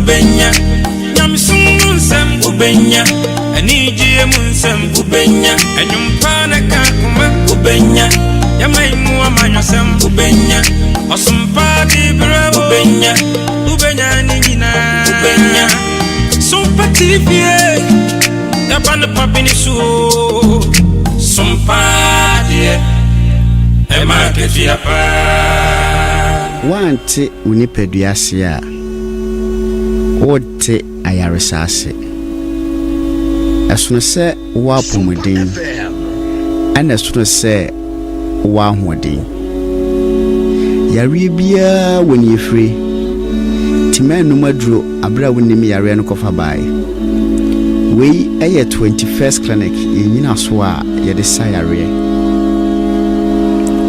Wobɛnya nyamesom mu nsɛm, wobɛnya anigyeɛ mu nsɛm, wobɛnya ɛnwom pa na ka koma, wobɛnya yɛman mu amanyɔsɛm, wobɛnya ɔsompa de berɛ, wobɛnya, wobɛnya ne nyinaa, wobɛnya Sompa TV, yɛba no pa bi ne so o. Sompa deɛ ɛma akatua paa. Woante wo nipadua ase a, wote ayaresa ase. Ɛsono sɛ wowɔ apɔmuden, ɛna ɛsono sɛ wowɔ ahoɔden. Yareɛ biara wɔ ne efire. Nti mɛnnom aduro abere a wonim yareɛ no kɔfa baeɛ. Wei ɛyɛ 21st Clinic, yɛnyina so a yɛde sa yareɛ.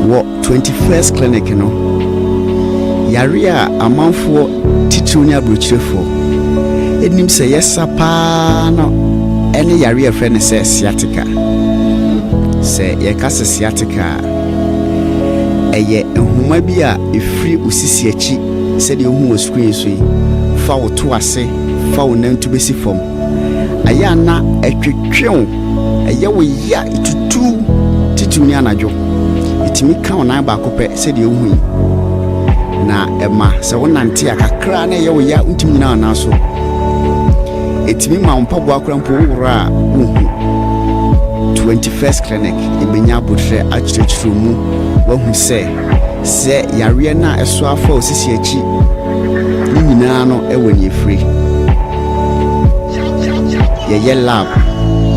Wɔ 21st Clinic no, yareɛ a amanfoɔ titiriw ne aburokyirefoɔ ɛnim sɛ yɛsa paa no ɛne yareɛ a yɛfrɛ no sɛ sciatica. Sɛ yɛka sɛ sciatica a, ɛyɛ nhoma bi a ɛfiri wo sisi akyi, sɛdeɛ wohu wɔ screen so yi, fa wo to ase, fa wo nantu bɛsi fam. Ɛyɛ a na ɛtwetwe wo, ɛyɛ wo ya, ɛtutu titiriw ne anadwo. Ɛtumi ka wo nan baako pɛ sɛdeɛ wohu yi, na ɛma sɛ wonante a kakra na ɛyɛ wo ya, wontumi nyina wo nan so. Ɛtumi ma wo mpaboa kora mpo woworɔ a wonhu. 21st Clinic ɛbɛnya abotrɛ akyerɛkyerɛ mu wahu sɛ yareɛ no a ɛso afa wo sisi akyi ne nyinaa no ɛwɔ ne ɛfiri. Yɛyɛ lab,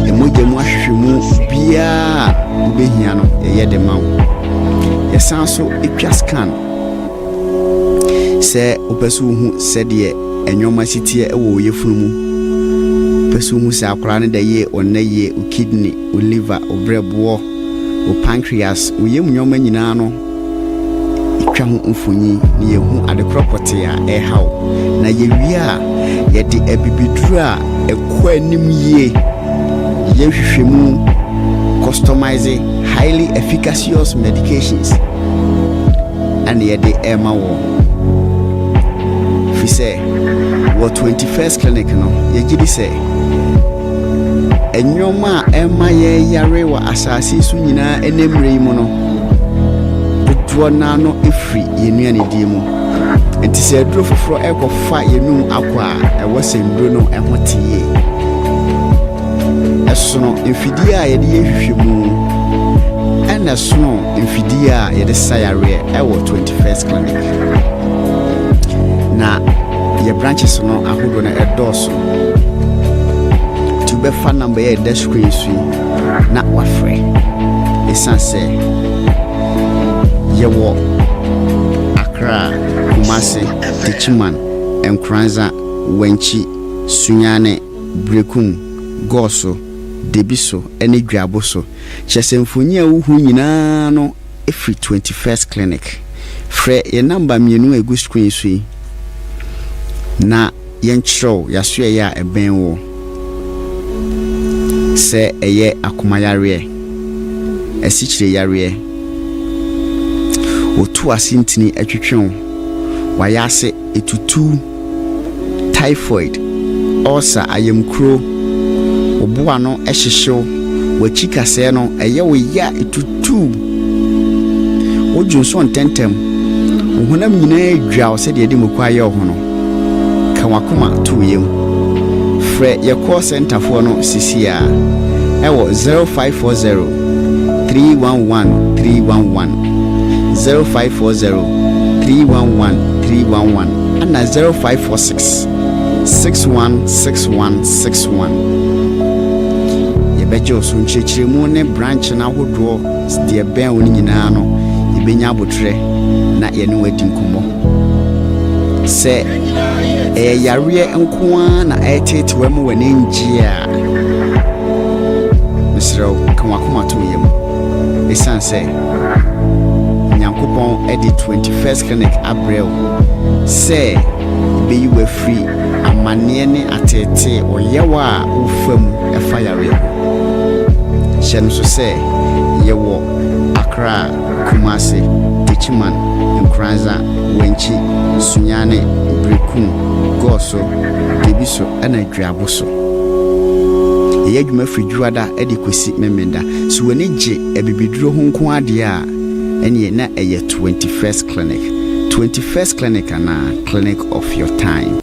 ɛmogya mu ahwehwɛmu biara a wobɛhia no, yɛyɛ de ma wo. Yɛsan so ɛtwa scan sɛ wopɛ sɛ wohu sɛdeɛ ɛnwɔma si teɛ ɛwɔ wo yɛfunu mu, pɛ sɛ wohu sɛ akwaraa no da yie, ɔnna yie, wo kidney, wo liver, wo brɛboɔ, wo pancreas, wo yam nneɔma nyinaa no, twa ho mfonyin na yɛhu adekorɔ pɔtee a ɛreha wo. Na yɛwie a, yɛde abibiduro a ɛkɔ anim yie, yɛhwehwɛ mu, customize highly efficacious medications ɛna yɛde ɛrema wɔ, firi sɛ wɔ 21st Clinic no, yɛgye di sɛ nneɛma a ɛma yɛyare wɔ asase so nyinaa ɛnɛ mmerɛ yi mu no, dodoɔ naa no ɛfiri yɛn nnuanedie mu. Nti sɛ aduro foforɔ ɛrekɔfa yɛn akɔ a, ɛwɔ sɛ nnuro no ɛho te yie. Ɛsono mfidie a yɛde yɛ nhwehwɛmu, ɛna ɛsono mfidie a yɛde sa yareɛ ɛwɔ 21st Clinic. Na yɛ branches no ahodoɔ no ɛdɔɔso, nti wobɛfa number yɛ ɛda screen so yi na wafrɛ, ɛsiane sɛ yɛwɔ Accra, Kumase, Techiman, Nkoranza, Wankyi, Sunyane, Brekum, Gɔɔso, Debiso ne Dwabo so. Kyerɛ sɛ mfonyin a wohu nyinaa no ɛfiri 21st Clinic. Frɛ yɛn number mmienu a ɛgu screen so yi na yɛnkyerɛw yɛasoɛyɛ a ɛbɛn wo, sɛ ɛyɛ akomayareɛ, asikyire yareɛ, wotu ase ntini atwitwe wo, wayɛ ase etutu, typhoid, ulcer, ayamkuro, wo boa no hyehyew, w'akyi kasɛɛ no ɛyɛ wo ya, etutu, wodwo nso ntɛntɛm, wo honam nyinaa dwa wo sɛdeɛ ɛde muku ayɛ wo ho no, ka wakoma to wo yam. Frɛ yɛ call centerfoɔ no sisi a ɛwɔ 0540 311 311, 0540 311 311, ɛna 0546 616161. Yɛbɛgye wo so nkyerɛkyerɛmu ne branch no ahodoɔ deɛ bɛn wo no nyinaa no, yɛbɛnya abotrɛ na yɛne wo adi nkɔmmɔ. Sɛ ɛyɛ yareɛ nko ara na ɛreteetewa mu w'ani ngye a, mesrɛ wo, ka wakoma to yam, ɛsiane sɛ Nyankopɔn de 21st Clinic abrɛ wo sɛ ɛbɛyi wo afiri amanneɛ ne ateetee ɔyɛw a wofa mu ɛfa yareɛ ho. Hyɛ no so sɛ yɛwɔ Accra, Kumase, Techiman. Techiman, Nkoranza, Wenchi, Sunyani, Berekum, Goaso, Debiso ɛna Duabo so. Yɛyɛ adwuma firi Dwoada de kɔsi Memenda. So w'ani gye abibiduro ho nko adeɛ a, ɛneɛ na ɛyɛ 21st Clinic. 21st Clinic anaa Clinic of your time.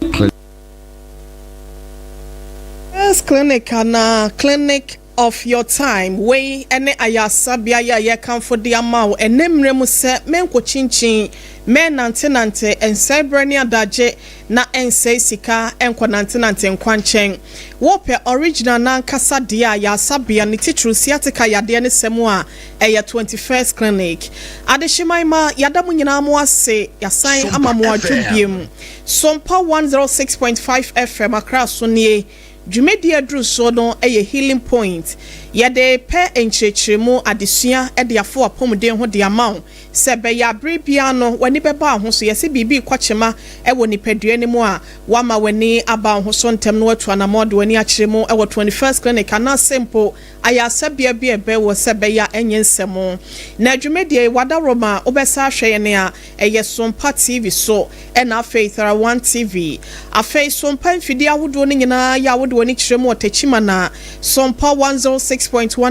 First Clinic anaa Clinic of your time, wei ne ayaresabea yi a yɛrekamfo de ama wo ɛnɛ mmerɛ mu sɛ menkɔ mɛnantenante, nsɛe berɛ ne adagye na ɛnsɛe sika, nkɔnantenante nkwankyɛn. Wopɛ original nankasa deɛ a, yɛasabea ne titiri sciatica yadeɛ ne sɛm a, ɛyɛ 21st Clinic. Adehyeman ma yɛada mo nyinaa mo ase, yɛasan ama mo adwo biem. Sompa 106.5 FM Akra so nie. Dwumadie aduru soɔ no yɛ Healing Point. Yɛde pɛ nkyerɛkyerɛmu adesua de afo apɔmuden ho de ama wo sɛ bɛyɛ abere biara no w'ani bɛba ho so. Yɛsɛ biribi kɔkyema wɔ nipadua no mu a, wama w'ani aba ho so ntɛm no, watu anammɔ de w'ani akyerɛ mu wɔ 21st Clinic anaasɛ mpo ayasabea bi ɛbɛ wɔ sɛ bɛyɛ a ɛnyɛ nsɛm. Na dwumadie wadaroma wobɛsa ahwɛ yɛn a, ɛyɛ Sompa TV so, ɛna afei Thara One TV. Afei Sompa mfidie ahodoɔ no nyinaa yɛ a wode w'ani kyerɛ mu wɔ Techiman a, Sompa 106.1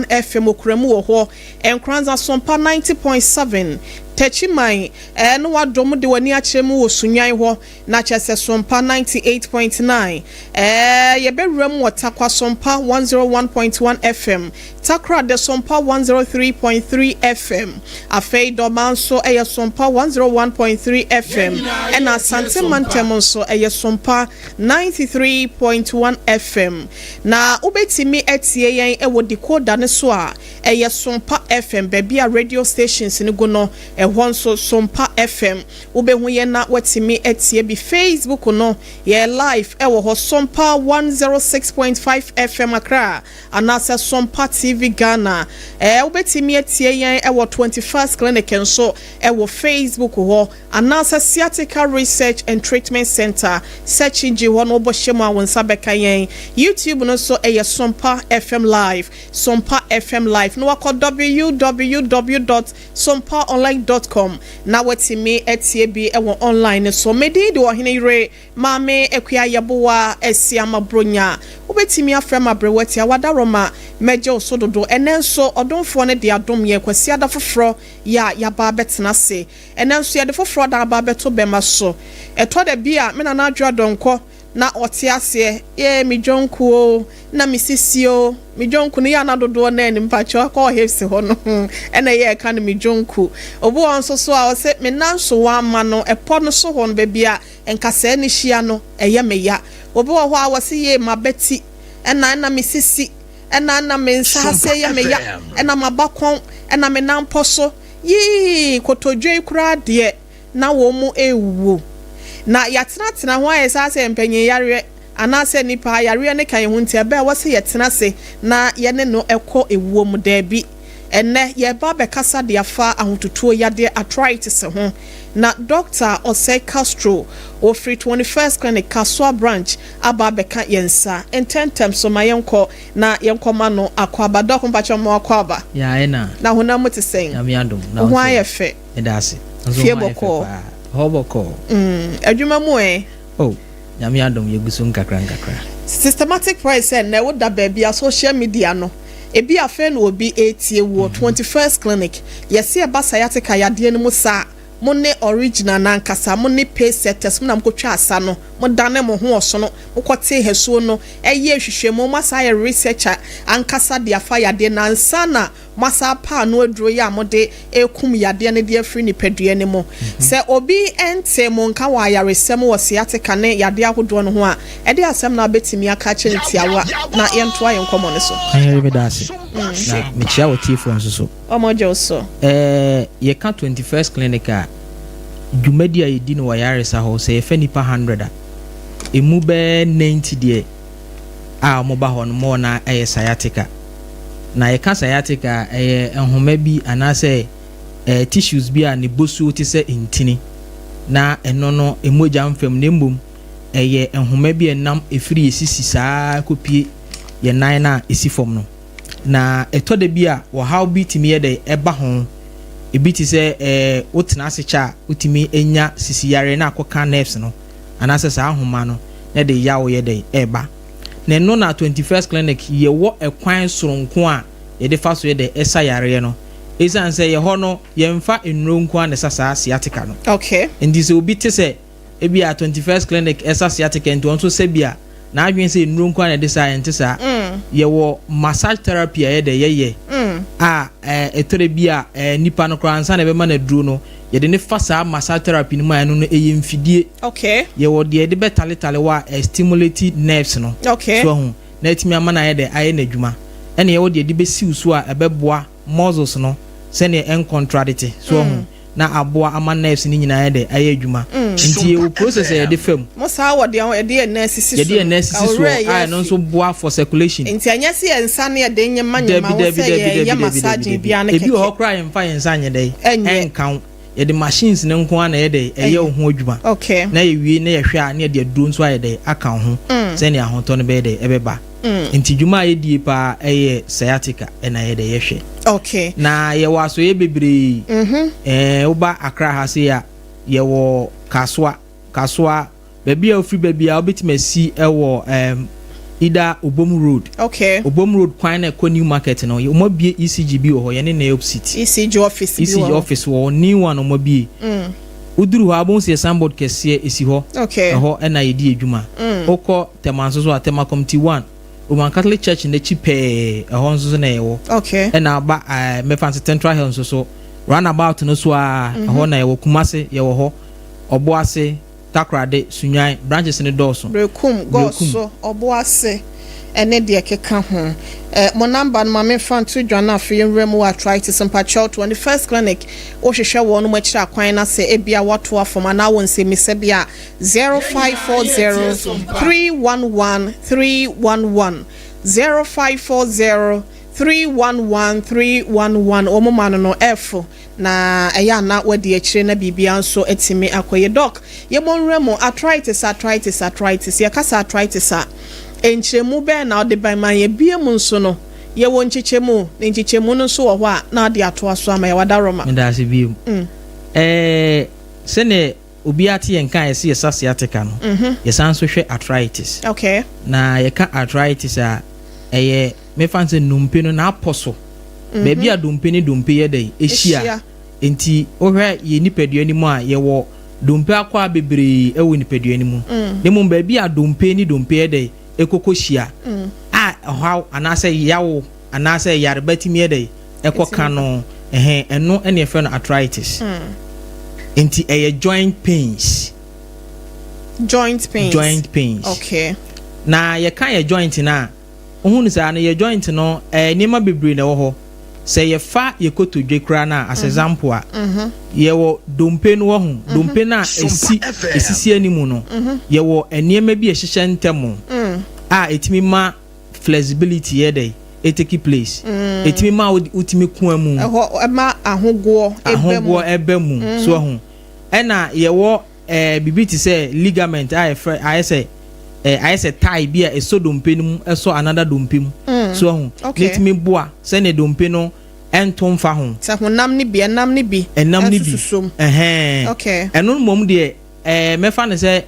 FM okura mu wɔ hɔ. Nkranza, Sompa 90.7. Techiman ɛɛ no wadɔm de w'ani akyerɛ mu wɔ Sunyan hɔ na kyerɛ sɛ Sompa 98.9. Yɛbɛwura mu wɔ Takwa, Sompa 101.1 FM. Takoradi, Sompa 103.3 FM. Afei Dɔma nso ɛyɛ Sompa 101.3 FM, ɛna Asante Mantam nso ɛyɛ Sompa 93.1 FM. Na wobɛtumi atie yɛn ɛwɔ decoder ne so a, ɛyɛ Sompa FM. Baabi a radio stations no gu no, ɛhɔ nso Sompa FM wobɛhu yɛn na watumi atie bi. Facebook no, yɛ live ɛwɔ hɔ, Sompa 106.5 FM Accra anaasɛ Sompa TV Ghana. Wobɛtumi atie yɛn ɛwɔ 21st Clinic nso ɛwɔ Facebook hɔ anaasɛ Sciatica Research and Treatment Center search engine hɔ no, wobɔ hyɛ mu a, wo nsa bɛka yɛn. YouTube no nso ɛyɛ Sompa FM Live, Sompa FM Live, na wakɔ www.sompaonline.com na watumi atie bi ɛwɔ online so. Medin de Ɔhene Yere Maame Akua Yɛboa Asi Ama Bronya. Wobɛtumi afrɛ ma aberɛwati a wadarɔma mɛgye wo so dodo. Ɛnɛ nso ɔdomfoɔ no de adom yɛ Kwasiada foforɔ yɛ a yɛaba abɛtena ase. Ɛnɛ nso yɛde foforɔ da aba abɛto bɛma so. Ɛtɔ da bi a me nana Adwo Adɔnkɔ na ɔte aseɛ yɛ me dwonku o, na me sisi o, me dwonku no yɛ ana dodoɔ na anim mpakyɛw akɔ hips hɔ no, ɛna ɛyɛ ɛka no me dwonku. Obi wɔ nso so a ɔsɛ me nan so wɔn ama no ɛpɔ no so hɔ no, baabi a nkasɛɛ no hyia no, ɛyɛ me ya. Obi wɔ hɔ a wɔsi yie ma bɛti, ɛna me sisi, ɛna me nsa ase yɛ me ya, ɛna ma ba kɔn, ɛna me nan pɔ so yii kotodwe koraa deɛ na wɔn mu ewuwu. Na yɛatenatena ho ayɛ saa sɛ mpanyin yareɛ anaasɛ nipa yareɛ ne ka yɛn ho, nti ɛbɛɛ wɔsɛ yɛtena ase na yɛne no ɛkɔ ewuo mu. Daabi, ɛnɛ yɛba abɛkasa de afa ahotutuo yadeɛ arthritis ho, na Dr. Osei Castro ofiri 21st Clinic Kasoa branch aba abɛka yɛn nsa ntɛntɛm so. Ma yɛnkɔ na yɛnkɔma no akɔ aba. Doc, mpakyɛ mo akɔ aba. Ya, ɛna. Na honam mu te sɛn? Nyame adom. Na ho ayɛ fɛ. Meda ase. Nso fie ho ayɛ fɛ bɔkɔɔ. Paa. Hɔ bɔkɔɔ. Adwuma mu ɛ? Oh, Nyame adom, yɛgu so nkakra nkakra. Systematic price sɛ nnɛ woda baabi a social media no ebi afei na obi etie wɔ 21st Clinic, yɛsi ɛba sciatica yadeɛ no mu saa, mo ne original nankasa, mo ne pay setters, mo na mo kɔtwa asa no, mo dane mo ho ɔsono, mo kɔte hɛsuo no, ɛyɛ nhwehwɛmu, mo asa ayɛ researcher ankasa de afa yadeɛ na ansa na mo asa apa ano aduro yi a mo de ekum yadeɛ no de afiri nipadua no mu. Sɛ obi nte mo nka wɔ ayaresɛm wɔ sciatica ne yadeɛ ahodoɔ no ho a, ɛde asɛm na abɛtumi aka akyerɛ ne tiawa na yɛntoa yɛn nkɔmmɔ no so. Aheri, meda ase. Na mekyia wɔ tiefoɔ nso so. Ɔmɔ gye wo so. Yɛka 21st Clinic a, dwumadi a yɛdi no wɔ yaresa hɔ sɛ yɛfɛ nipa 100 a, emu bɛɛ 90 deɛ a wɔba hɔ no mɔɔ na ɛyɛ sciatica. Na yɛka sciatica a, ɛyɛ nhoma bi anaasɛ tissues bi a ne bosuo te sɛ ntini, na ɛno no emogya mfam, na mmom ɛyɛ nhoma bi a ɛnam ɛfiri yɛsisi saa kɔpie yɛn nan no a ɛsi fam no. Na ɛtɔ da bi a, wɔhaw bi tumi yɛ dɛ ɛba ho. Ebi te sɛ wotena ase kyɛ a, wotumi nya sisi yareɛ na akɔka nerves no anaasɛ saa ahoma no na ɛde yaw yɛ dɛn ɛreba. Na ɛno na 21st Clinic yɛwɔ ɛkwan soronko a yɛde fa so yɛ dɛn ɛsa yareɛ no. Ɛsiane sɛ yɛhɔ no yɛmfa nnuro nko ara na ɛsa saa sciatica no. Nti sɛ obi te sɛ ebia 21st Clinic ɛsa sciatica nti ɔno nso sɛ bi a n'adwene sɛ nnuro nko ara na ɛde saa, ɛnte saa. Yɛwɔ massage therapy a yɛde yɛyɛ a ɛtɔrɔ bi a nipa no koraa ansa na ɛbɛma no aduro no, yɛde ne fa saa massage therapy no mu a ɛno no ɛyɛ mfidie. Yɛwɔ deɛ yɛde bɛtaletale hɔ a stimulate nerves no. So ahu na ɛtumi ama no ayɛ dɛ ayɛ n'adwuma. Ɛna yɛwɔ deɛ yɛde bɛsiw so a ɛbɛboa muscles no sɛdeɛ ɛncontract, so ahu na aboa ama nerves no nyinaa ayɛ dɛ ayɛ adwuma. Nti yɛwɔ process a yɛde fam. Mo saa wɔ deɛ yɛde yɛn nan sisi so. Yɛde yɛn nan sisi so a ɛno nso boa for circulation. Nti ɛnyɛ sɛ yɛn nsa no yɛde nyema nyema wo sɛ yɛyɛ massaging biara ne kɛkɛ. Ebi wɔ hɔ koraa yɛmfa yɛn nsa nyɛ dɛ ɛnka wo. Yɛde machines ne nko ara na yɛ dɛ ɛyɛ wo ho adwuma. Na yɛwie na yɛhwɛ a na yɛde aduro nso ayɛ dɛ aka wo ho sɛnea ahotɔ no bɛyɛ dɛ ɛbɛba. Nti dwuma a yɛdie paa ɛyɛ sciatica ɛna yɛ dɛ yɛhwɛ. Na yɛwɔ asɔyɛ bebree. Woba Accra ha sei a, yɛwɔ Kasoa. Kasoa, baabi a wofiri baabi a wobɛtumi asi ɛwɔ either Obom Road. Obom Road kwan na ɛkɔ New Market no, wɔn abue ECG bi wɔ hɔ, yɛne na opposite. ECG office bi wɔ hɔ. ECG office wɔ hɔ, new one wɔn abue. Woduru hɔ a, wobɛhu sɛ signboard kɛseɛ esi hɔ. Ɛhɔ ɛna yɛdi adwuma. Wokɔ Tema nso so a, Tema Committee 1, Roman Catholic Church n'akyi pɛɛ, ɛhɔ nso so na yɛwɔ. Ɛna aba mɛfa nso Central Hill nso so, roundabout no so a, ɛhɔ na yɛwɔ. Kumase yɛwɔ hɔ, Ɔboase, Takoradi, Sunyani, branches no dɔɔso. Berekum, Gɔso, Ɔboase ɛne deɛ keka ho. Mo number no ma memfa nto dwa no afei nwura mu wɔ arthritis mpakyɛw 21st Clinic wohwehwɛ wɔn mo akyiri akwan na sɛ ebia woato afam anaa wɔ nsɛmmisa bi a 0540 311 311, 0540 311 311. Wɔn ma no ɛfo na ɛyɛ ana wadi akyire na biribia nso atumi akɔyɛ. Doc, yɛbɔ nwura mu arthritis, arthritis, arthritis. Yɛkasa arthritis a, nkyerɛmu bɛn na ɔde ban ma yɛbie mu nso no? Yɛwɔ nkyekyɛmu na nkyekyɛmu no nso wɔ hɔ a na ade atoa so ama yɛwɔ adaroma. Meda ase bio. Sɛnea obiara te yɛn ka a yɛsɛ yɛsa sciatica no, yɛsan nso hwɛ arthritis. Na yɛka arthritis a, ɛyɛ mefa sɛ nnompe no n'apɔ so, baabi a dompe ne dompe yɛ dɛ ɛhyia. Nti wohwɛ yɛ nipadua no mu a, yɛwɔ dompe akwaa bebree ɛwɔ nipadua no mu, na mmom baabi a dompe ne dompe yɛ dɛ ɛkɔkɔ hyia a ɔhaw anaasɛ yawo anaasɛ yareba tumi yɛ dɛ ɛkɔka no, ɛhɛn, ɛno ɛne yɛfrɛ no arthritis. Nti ɛyɛ joint pains. Joint pains. Joint pains. Na yɛka yɛ joint no a, wohu no saa no, yɛ joint no nneɛma bebree na ɛwɔ hɔ. Sɛ yɛfa yɛ kotodwe koraa no a, as example a, yɛwɔ dompe no wɔ ho, dompe no a ɛsi ɛsisi anim no, yɛwɔ nneɛma bi a ɛhyehyɛ ntɛm a ɛtumi ma flexibility yɛ dɛ ɛtake place, ɛtumi ma wotumi ko mu. Ɛhɔ ɛma ahogoɔ ɛbɛ mu. Ahogoɔ ɛbɛ mu so ɛho. Ɛna yɛwɔ biribi te sɛ ligament a yɛfrɛ ayɛ sɛ tie bi a ɛsɔ dompe no mu, ɛsɔ another dompe mu so ɛho na ɛtumi boa sɛnea dompe no ɛnto mfa ho. Sɛ honam ne bi, ɛnam ne bi. Ɛnam ne bi ɛhɛn. Ɛno mmom deɛ mɛfa no sɛ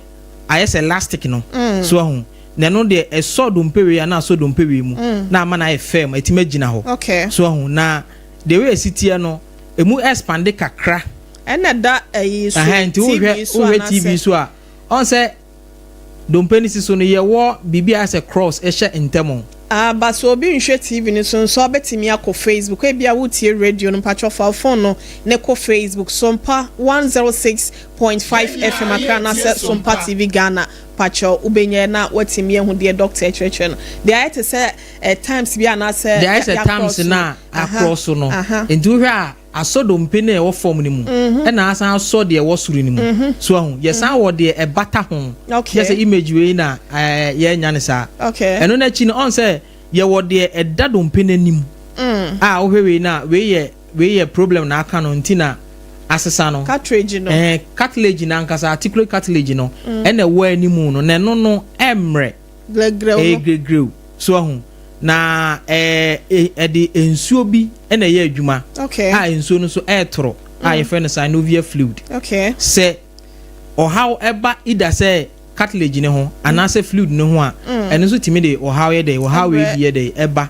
ayɛ sɛ elastic no so ɛho, na ɛno deɛ ɛsɔ dompe wei anaa ɛsɔ dompe wei mu na ama no ayɛ firm, ɛtumi agyina hɔ so ɛho. Na deɛ wei esi teɛ no, emu expand kakra. Ɛna da ɛyi so. Nti wohwɛ TV so a, ɔn sɛ dompe no si so no, yɛwɔ biribi a sɛ cross ɛhyɛ ntɛm. Aba sɛ obi nhwɛ TV no so nso, abɛtumi akɔ Facebook. Ebi a wotie radio no, mpatwɔ fa phone no ne kɔ Facebook, Sompa 106.5 FM Accra anaasɛ Sompa TV Ghana. Patwɔ wobɛnya na watumi ahu deɛ doctor kyerɛkyerɛ no, deɛ ayɛ te sɛ times bi anaasɛ deɛ ayɛ sɛ times na akorɔ so no. Nti wohwɛ a, asɔ dompe no a ɛwɔ fam no mu, ɛna asan asɔ deɛ ɛwɔ soro no mu so ahu. Yɛsan wɔ deɛ ɛbata ho yɛ sɛ image wei na yɛnya ne saa. Ɛno n'akyi no, ɔn sɛ yɛwɔ deɛ ɛda dompe no anim a wohwɛ wei na wei yɛ problem na aka no nti na asesa no. Cartilage no. Cartilage no ankasa, articulate cartilage no, ɛna ɛwɔ anim no, na ɛno no ɛmmerɛ. Grɛgrɛw no. Ɛyɛ grɛgrɛw so ahu. Na ɛde nsuo bi ɛna ɛyɛ adwuma a nsuo no nso ɛɛtoro a yɛfrɛ no synovial fluid. Sɛ ɔhaw ɛba either sɛ cartilage ne ho anaasɛ fluid ne ho a, ɛno nso tumi de ɔhaw yɛ dɛ, ɔhaw wei bi yɛ dɛ ɛba.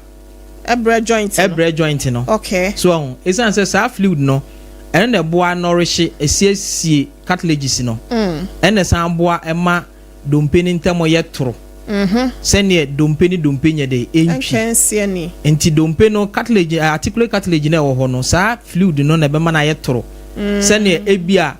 Ɛbrɛ joint no. Ɛbrɛ joint no. So ɔho ɛsiane sɛ saa fluid no, ɛno na ɛboa nɔrehye esiesie cartilages no, ɛna san boa ɛma dompe ne ntam yɛ toro sɛneɛ dompe ne dompe nyɛ de ɛntwi. Nkɛnseɛ ni. Nti dompe no cartilage, articular cartilage na ɛwɔ hɔ no, saa fluid no na ɛbɛma no ayɛ toro sɛneɛ ebi a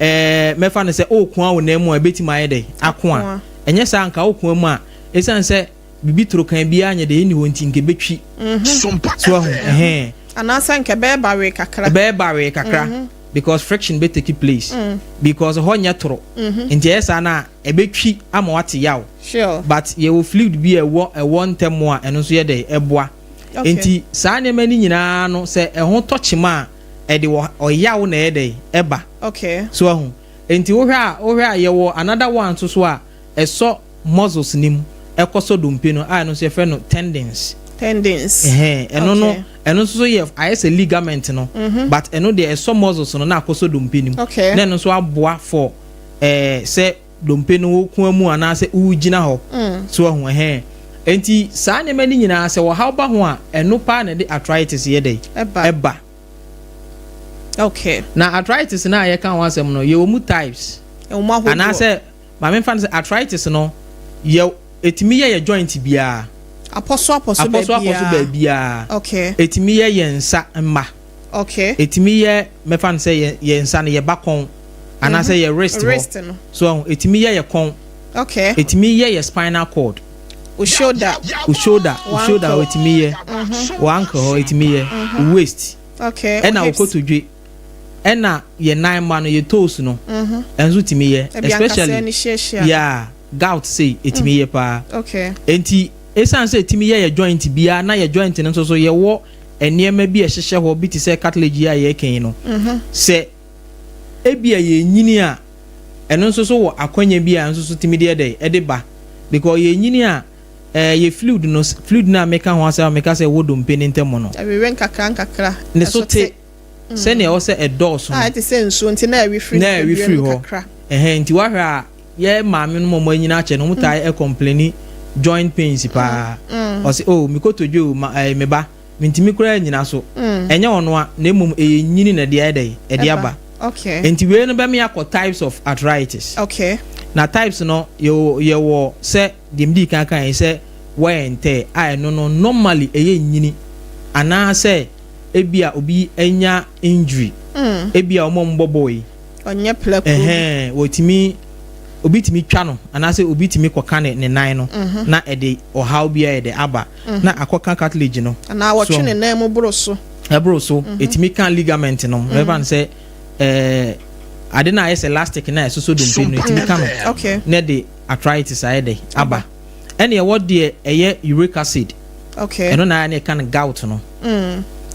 mɛfa no sɛ ɔɔkoa wo nan mu a, ɛbɛtumi ayɛ dɛ ako a. Ɛnyɛ saa nka ɔɔkoa mu a, ɛsiane sɛ biribi toro kan biara nyɛ dɛ ɛnni hɔ nti, nka ɛbɛtwi. Sompa So ahu FM. Ɛhɛn. Anaasɛ nka ɛbɛyɛ bawe kakra. Ɛbɛyɛ bawe kakra because friction bɛ take place because hɔ nyɛ toro. Nti ɛyɛ saa na ɛbɛtwi ama wate yaw. But yɛwɔ fluid bi a ɛwɔ ntɛm a ɛno nso yɛ dɛ ɛboa. Nti saa nneɛma no nyinaa no, sɛ ɛho tɔ kyema a, ɛde wɔ ɔyaw na ɛyɛ dɛ ɛba. So ahu, nti wohwɛ a yɛwɔ another one nso so a ɛsɔ muscles nim, ɛkɔ sɔ dompe no a, ɛno nso yɛfrɛ no tendons. Tendons. Ɛhɛn, ɛno no, ɛno nso so yɛ ayɛ sɛ ligament no, but ɛno deɛ, ɛsɔ muscles no na akɔ sɔ dompe no mu na ɛno nso aboa for sɛ dompe no wokua mu anaasɛ wogyina hɔ. So ahu, ɛhɛn, nti saa nneɛma no nyinaa, sɛ wɔhaw ba ho a, ɛno paa na ɛde arthritis yɛ dɛ ɛba. Ɛba. Na arthritis no a yɛka ho asɛm no, yɛwɔ mu types. Ɛwɔ mu ahodoɔ. Anaasɛ maame nfa no sɛ arthritis no yɛ, ɛtumi yɛ yɛ joint biara. Apɔso apɔso. Apɔso apɔso baabiara. Baabiara. Ɛtumi yɛ yɛn nsa mma. Ɛtumi yɛ, mɛfa no sɛ yɛn nsa no, yɛ ba kɔn anaasɛ yɛ wrist hɔ. Wrist no. So ɛho ɛtumi yɛ yɛ kɔn. Ɛtumi yɛ yɛ spinal cord. O shoulder. O shoulder, o Wo shoulder ankle. hɔ ɛtumi yɛ, o ankle hɔ ɛtumi yɛ, o waist, ɛna o o hips. Kotodwe, ɛna yɛ nan ma no, yɛ toes no, ɛnso tumi yɛ. Ebi ankasa especially ni hyiahyia. Yeah, gout sei ɛtumi yɛ paa. Nti esan sɛ ɛtumi yɛ yɛ joint biara, na yɛ joint no nso so yɛwɔ nneɛma bi a ɛhyehyɛ hɔ bi te sɛ cartilage yi a yɛreka yi no, sɛ ebi a yɛnyini a, ɛno nso so wɔ akɔnya bi a nso so tumi deɛ dɛ ɛde ba, because yɛnyini a, yɛ fluid no, fluid no a meka ho asɛm a meka sɛ ɛwɔ dompe ne ntam no, ɛwewe nkakra nkakra. Ne so te sɛnea ɛwɔ sɛ ɛdɔɔso no. A ɛte sɛ nsuo nti na ɛwe firi Na ɛwe nipadua firi no hɔ. kakra. Ɛhɛn, nti wahwɛ a, yɛ maame no mu a ɔmo anyina akyɛ no, ɔmo taa ɛcomplaini joint pains paa. Ɔsi, "Oh, mi kotodwe o, ma me ba mintimi koraa nyina so." Ɛnyɛ ɔno a, na emom ɛyɛ nyini na ɛde ayɛ dɛ ɛde Ɛba. aba. Nti wei no bɛmi akɔ types of arthritis. Na types no, yɛwɔ sɛ deɛ medi kan kan yi sɛ wear and tear a, ɛno no normally ɛyɛ nyini anaasɛ ebi a obi anya injury, ebi a ɔmo mbɔ bɔɔl yi. Ɔnyɛ plɛko bi. Ɛhɛn, wɔtumi, obi tumi twa no anaasɛ obi tumi kɔka ne nan no na ɛde ɔhaw bi ayɛ de aba na akɔka cartilage no. Anaa wɔtwe So- ne nan mu boro so. Ɛboro so, ɛtumi ka ligament no, mɛfa no sɛ ade no a ayɛ sɛ elastic na ɛsoso dompe no, ɛtumi ka no na ɛde arthritis ayɛ de aba. Ɛne ɛwɔ deɛ ɛyɛ uric acid. Ɛno na ayɛ ne ɛka no gout no.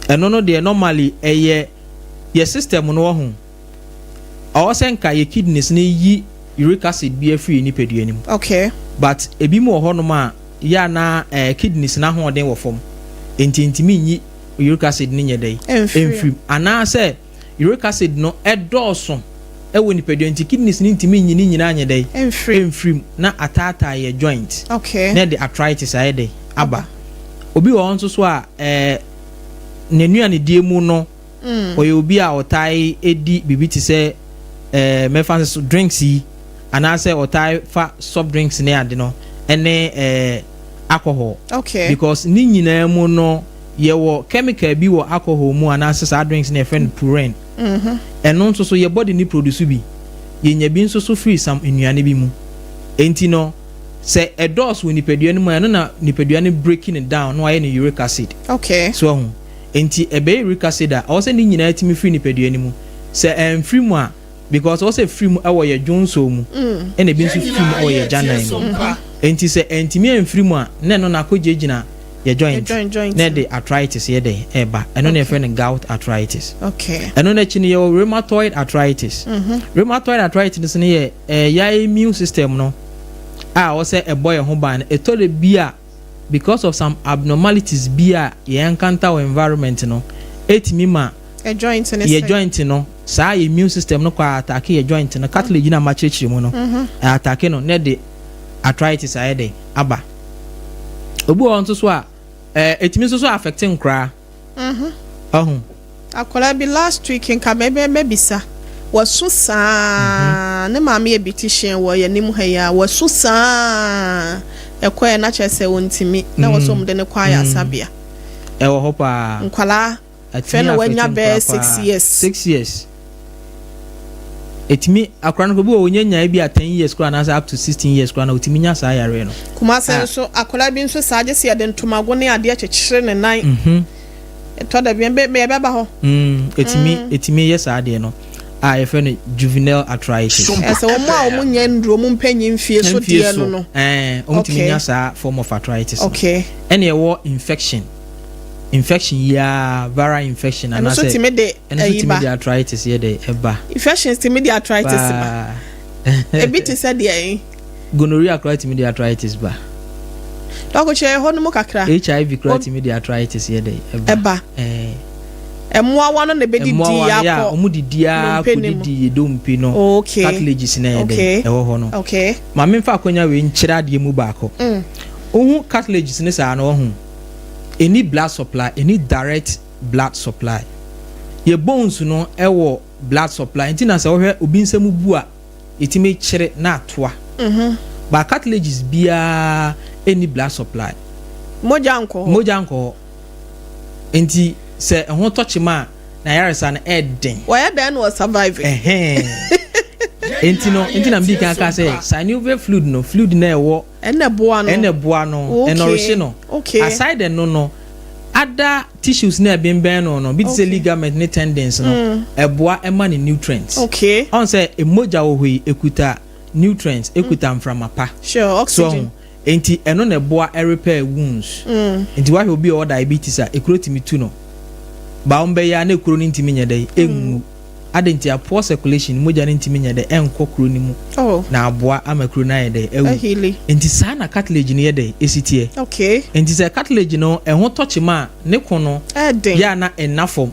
Ɛno no deɛ, normally ɛyɛ yɛ system no wɔ ho, ɔwɔ sɛ nka yɛ kidneys no yi uric acid bi afiri yɛ nipadua no mu. But ebi mu wɔ hɔnom a yɛ ana kidneys n'ahoɔden wɔ fam, nti ntumi nyi uric acid no nyɛ dɛ ɛmfiri. Ɛmfiri mu, anaasɛ uric acid no ɛdɔɔso ɛwɔ nipadua, nti kidneys no ntumi nyi ne nyinaa nyɛ dɛ ɛmfiri. Ɛmfiri mu na ataataa yɛ joint na ɛde arthritis ayɛ dɛ aba. Obi wɔ hɔ nso so a n'anuanedie mu no, ɔyɛ obi a ɔtae edi biribi te sɛ mɛfa nso drinks yi, anaasɛ ɔtae fa soft drinks ne ade no ɛne alcohol, because ne nyinaa mu no, yɛwɔ chemical bi wɔ alcohol mu anaasɛ saa drinks no, yɛfrɛ no purine. Ɛno nso so yɛ body ne produce bi, yɛnya bi nso so firi sam nnuane bi mu. Enti no, sɛ ɛdɔɔso wɔ nipadua no mu a, ɛno na nipadua no breaking it down na wayɛ no uric acid. So ɛho nti ɛbɛyɛ uric acid a ɔwɔ sɛ ne nyinaa tumi firi nipadua no mu. Sɛ ɛnfiri mu a, because ɔwɔ sɛ firi mu ɛwɔ yɛ dwonso mu, ɛna ebi nso firi mu ɛwɔ yɛ gyanan mu, nti sɛ ɛntumi ɛnfiri mu a, na ɛno na akɔ gyinagyina yɛ joint joint na ɛde arthritis yɛ dɛ ɛba. Ɛno na yɛfrɛ no gout arthritis. Ɛno n'akyi no, yɛwɔ rheumatoid arthritis. Rheumatoid arthritis no yɛ yɛ immune system no a ɔwɔ sɛ ɛbɔ yɛn ho ban no, ɛtɔ de bi a because of some abnormalities bi a yɛn encounter wɔ environment no, ɛtumi ma ɛ joint ne yɛ sɛ joint no saa, yɛ immune system no kɔ attack yɛ joint no, cartilage na makyerɛkyerɛ mu no, attack no na de arthritis ayɛ de aba. Obi wɔ hɔ nso so a ɛtumi nso so affect nkoraa ɔho. Akwadaa bi last week nka mɛbɛ mɛbisa, wasu saa, ne maame yɛ beautician wɔ yɛn anim ha yi a, wasu saa ɛkɔɛ na kyerɛ sɛ wɔntumi na wɔsɔ wɔn de ne kɔ ayasabea. Ɛwɔ hɔ paa. Nkwalaa Ɛtumi fɛ na wanya affect bɛyɛ nkoraa 6 paa. years. 6 years ɛtumi akora no bi wɔ onye nya bi a 10 years koraa anaasɛ up to 16 years koraa na otumi nya saa yareɛ no. Kumase Ah. nso akwadaa bi nso saa, gye sɛ yɛde ntomago ne adeɛ kyekyere ne nan. Ɛtɔ da bi ɛbɛ yɛbɛba hɔ. Ɛtumi yɛ saa adeɛ no a yɛfrɛ no juvenile arthritis. Ɛsɛ wɔn a wɔn nyɛ nduro mu mpanyin mfie so Mfie deɛ no. ɛɛ, wɔn tumi nya saa form of arthritis no. Ɛna ɛwɔ infection yiaa, viral infection. Ɛno nso Anaasɛ tumi de ɛno nso ɛyi tumi ba. de arthritis yɛ de ɛba. Infections tumi de arthritis ba? Paa. Ebi te sɛ deɛ yi? Gonorrhea koraa tumi de arthritis ba. Dɔkɔkyerɛ ɛhɔ no mu kakra. HIV koraa tumi de arthritis yɛ de ɛba. Ɛba. Ɛɛ. Ɛmmoawa no na ebɛdidi Mmoawa no yɛ a akɔ ɔmo didi a nnompe ne mu. kɔdidi yɛ dompe no, cartilages na yɛ de ɛwɔ hɔ no. Maame, nfa akonnwa wei nkyerɛ adeɛ mu baako. Ohun cartilages ne saa no, ɔho any blood supply, any direct blood supply. Yɛ bones no ɛwɔ blood supply, nti na sɛ wɔhwɛ obi nsam bu a, yɛtumi kyerɛ na atoa ba. Cartilages biara any blood supply. Mogya nkɔ hɔ. Mogya nkɔ hɔ, nti sɛ ɛho tɔkye a na yaresa no ɛɛden. Wɔyɛ dɛn na wɔ survive? Ɛhɛn, nti no nti na mdi kan ka sɛ synovial fluid no, fluid na ɛwɔ ɛna ɛboa no. Ɛna ɛboa no, ɛnɔrehye no. Aside ɛno no, other tissues na ɛbɛnbɛn no bi te sɛ ligament ne tendons no, ɛboa ɛma ne nutrients. Ɔn sɛ emogya wɔ hɔ yi, ekuta nutrients, ekuta mframa pa. Sure, oxygen. So nti ɛno na ɛboa ɛrepair wounds. Nti wahwɛ obi a ɔwɔ diabetes a, ekuro tumi tu no baa wɔn bɛyɛ a, na ekuro no ntumi nyɛ dɛ enwu adi, nti a poor circulation, mogya no ntumi nyɛ dɛ ɛnkɔ kuro no mu na aboa ama kuro no ayɛ dɛ ɛwu. Ɛheal. Nti saa na cartilage no yɛ dɛ esi teɛ. Nti sɛ cartilage no ɛho tɔkye ma a, ne ko no ɛɛden. Yɛ a na ɛnna fam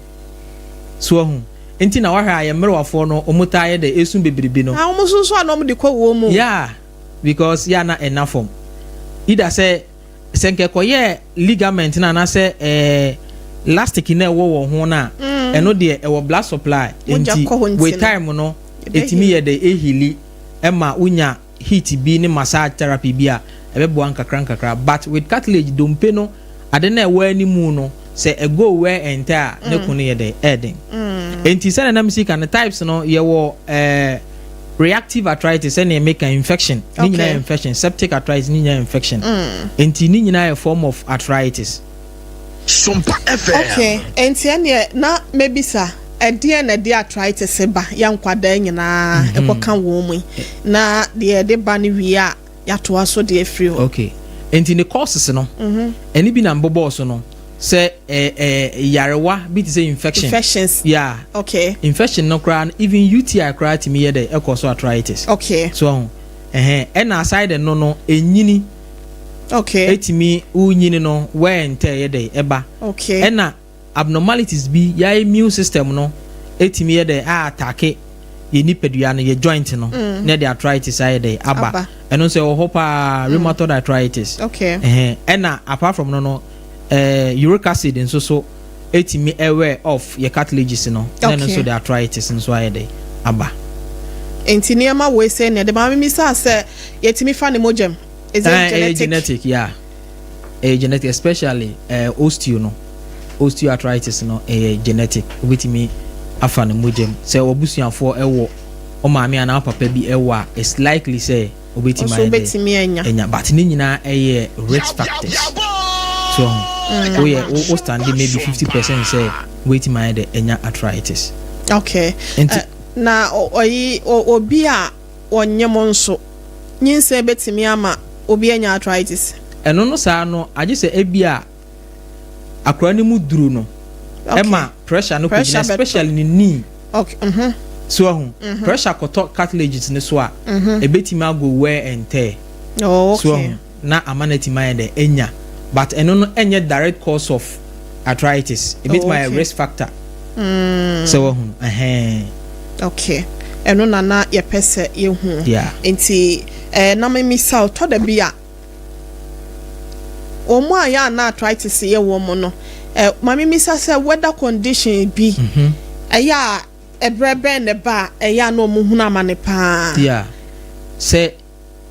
so ɔho, nti na wahwɛ a yɛ mmerewafoɔ no, wɔn taa yɛ dɛ esu bebrebe no. Na wɔn nso nso a na wɔn de kɔ wuo mu. Yeah, because yɛ a na ɛnna fam, either sɛ nkɛkɔyɛ ligament na anaasɛ elastic na ɛwɔ wɔn ho na ɛno deɛ ɛwɔ blood supply. Mogya nti kɔ hɔ nti with no, time no ɛbɛ ɛtumi heal. yɛ dɛ ɛheal ɛma wonya heat bi ne massage therapy bi a ɛbɛboa nkakra nkakra. But with cartilage, dompe no, ade na ɛwɔ animu no, sɛ ɛgo wear and tear a, ne ko no yɛ dɛ ɛɛden. Nti sɛnɛ nam si ka no, types no, yɛwɔ reactive arthritis, sɛnea meka infection ne nyinaa yɛ infection, septic arthritis ne nyinaa yɛ infection. Nti ne nyinaa yɛ form of arthritis. Sompa FM. Okay, nti ɛneɛ na mebisa, ɛdeɛ na ɛde arthritis ba yɛ nkwadaa nyinaa ɛkɔka wɔn mu yi, na deɛ ɛde ba no wie a, yɛatoa so deɛ afiri hɔ. Okay, nti ne causes no, ɛne bi na mbobɔɔ so no, sɛ ɛɛ ɛɛ yarewa bi te sɛ infection. Infections. Yeah. Infection no koraa no, even UTI koraa tumi yɛ dɛ ɛkɔ so arthritis. So ɔho ɛhɛn, ɛna aside no enyini etumi wonyini no, wear and tear yɛ dɛ ɛba. Ɛna abnormalities bi yɛ immune system no etumi yɛ dɛ a attack yɛ nipadua no, yɛ joint no, na yɛde arthritis ayɛ dɛ aba. Aba. Ɛno nso ɛwɔ hɔ paa, rheumatoid arthritis. Ɛhɛn, ɛna apart from no, uric acid nso so etumi ɛwear off yɛ cartilages no, na ɛno nso de arthritis nso ayɛ dɛ aba. Nti nneɛma wei sɛ nea de maame mi sa sɛ yɛtumi fa ne mogya is it ɛyɛ genetic? Genetic, yeah, ɛyɛ genetic, especially osteo no, osteoarthritis no ɛyɛ genetic. Wobɛtumi afa ne mogya mu sɛ wabusuafoɔ ɛwɔ, ɔmaame anaa papa bi ɛwɔ a, it's likely sɛ wobɛtumi nso ayɛ dɛ wobɛtumi anya. Ɛnya, but ne nyinaa ɛyɛ risk factors so woyɛ wo stand maybe 50% sɛ wobɛtumi ayɛ dɛ ɛnya arthritis. Nti Na ɔyi obi a ɔnyɛ mo nso, nyinsɛn bɛtumi ama obi anya arthritis? Ɛno no saa no, agye sɛ ebi a akwaraa no mu duro no ɛma pressure no Pressure kɔgyina bɛtɔ. especially ne knee. So ɔho pressure kɔtɔ cartilages ne so a, ebetumi ago wear and tear. So ɔho na ama no atumi ayɛ dɛ enya But ɛno no ɛnyɛ direct cause of arthritis. Ebetumi ayɛ risk factor. Sɛ wahu, ɛhɛn. Okay, ɛno na na yɛpɛ sɛ yɛhu. Nti na memisa, ɔtɔ da bi a wɔn a yɛ ana arthritis yɛ wɔn no, maame misa sɛ weather condition bi ɛyɛ a ɛbrɛ bɛn ne ba a ɛyɛ a na wɔn hunu amane paa? Yeah, sɛ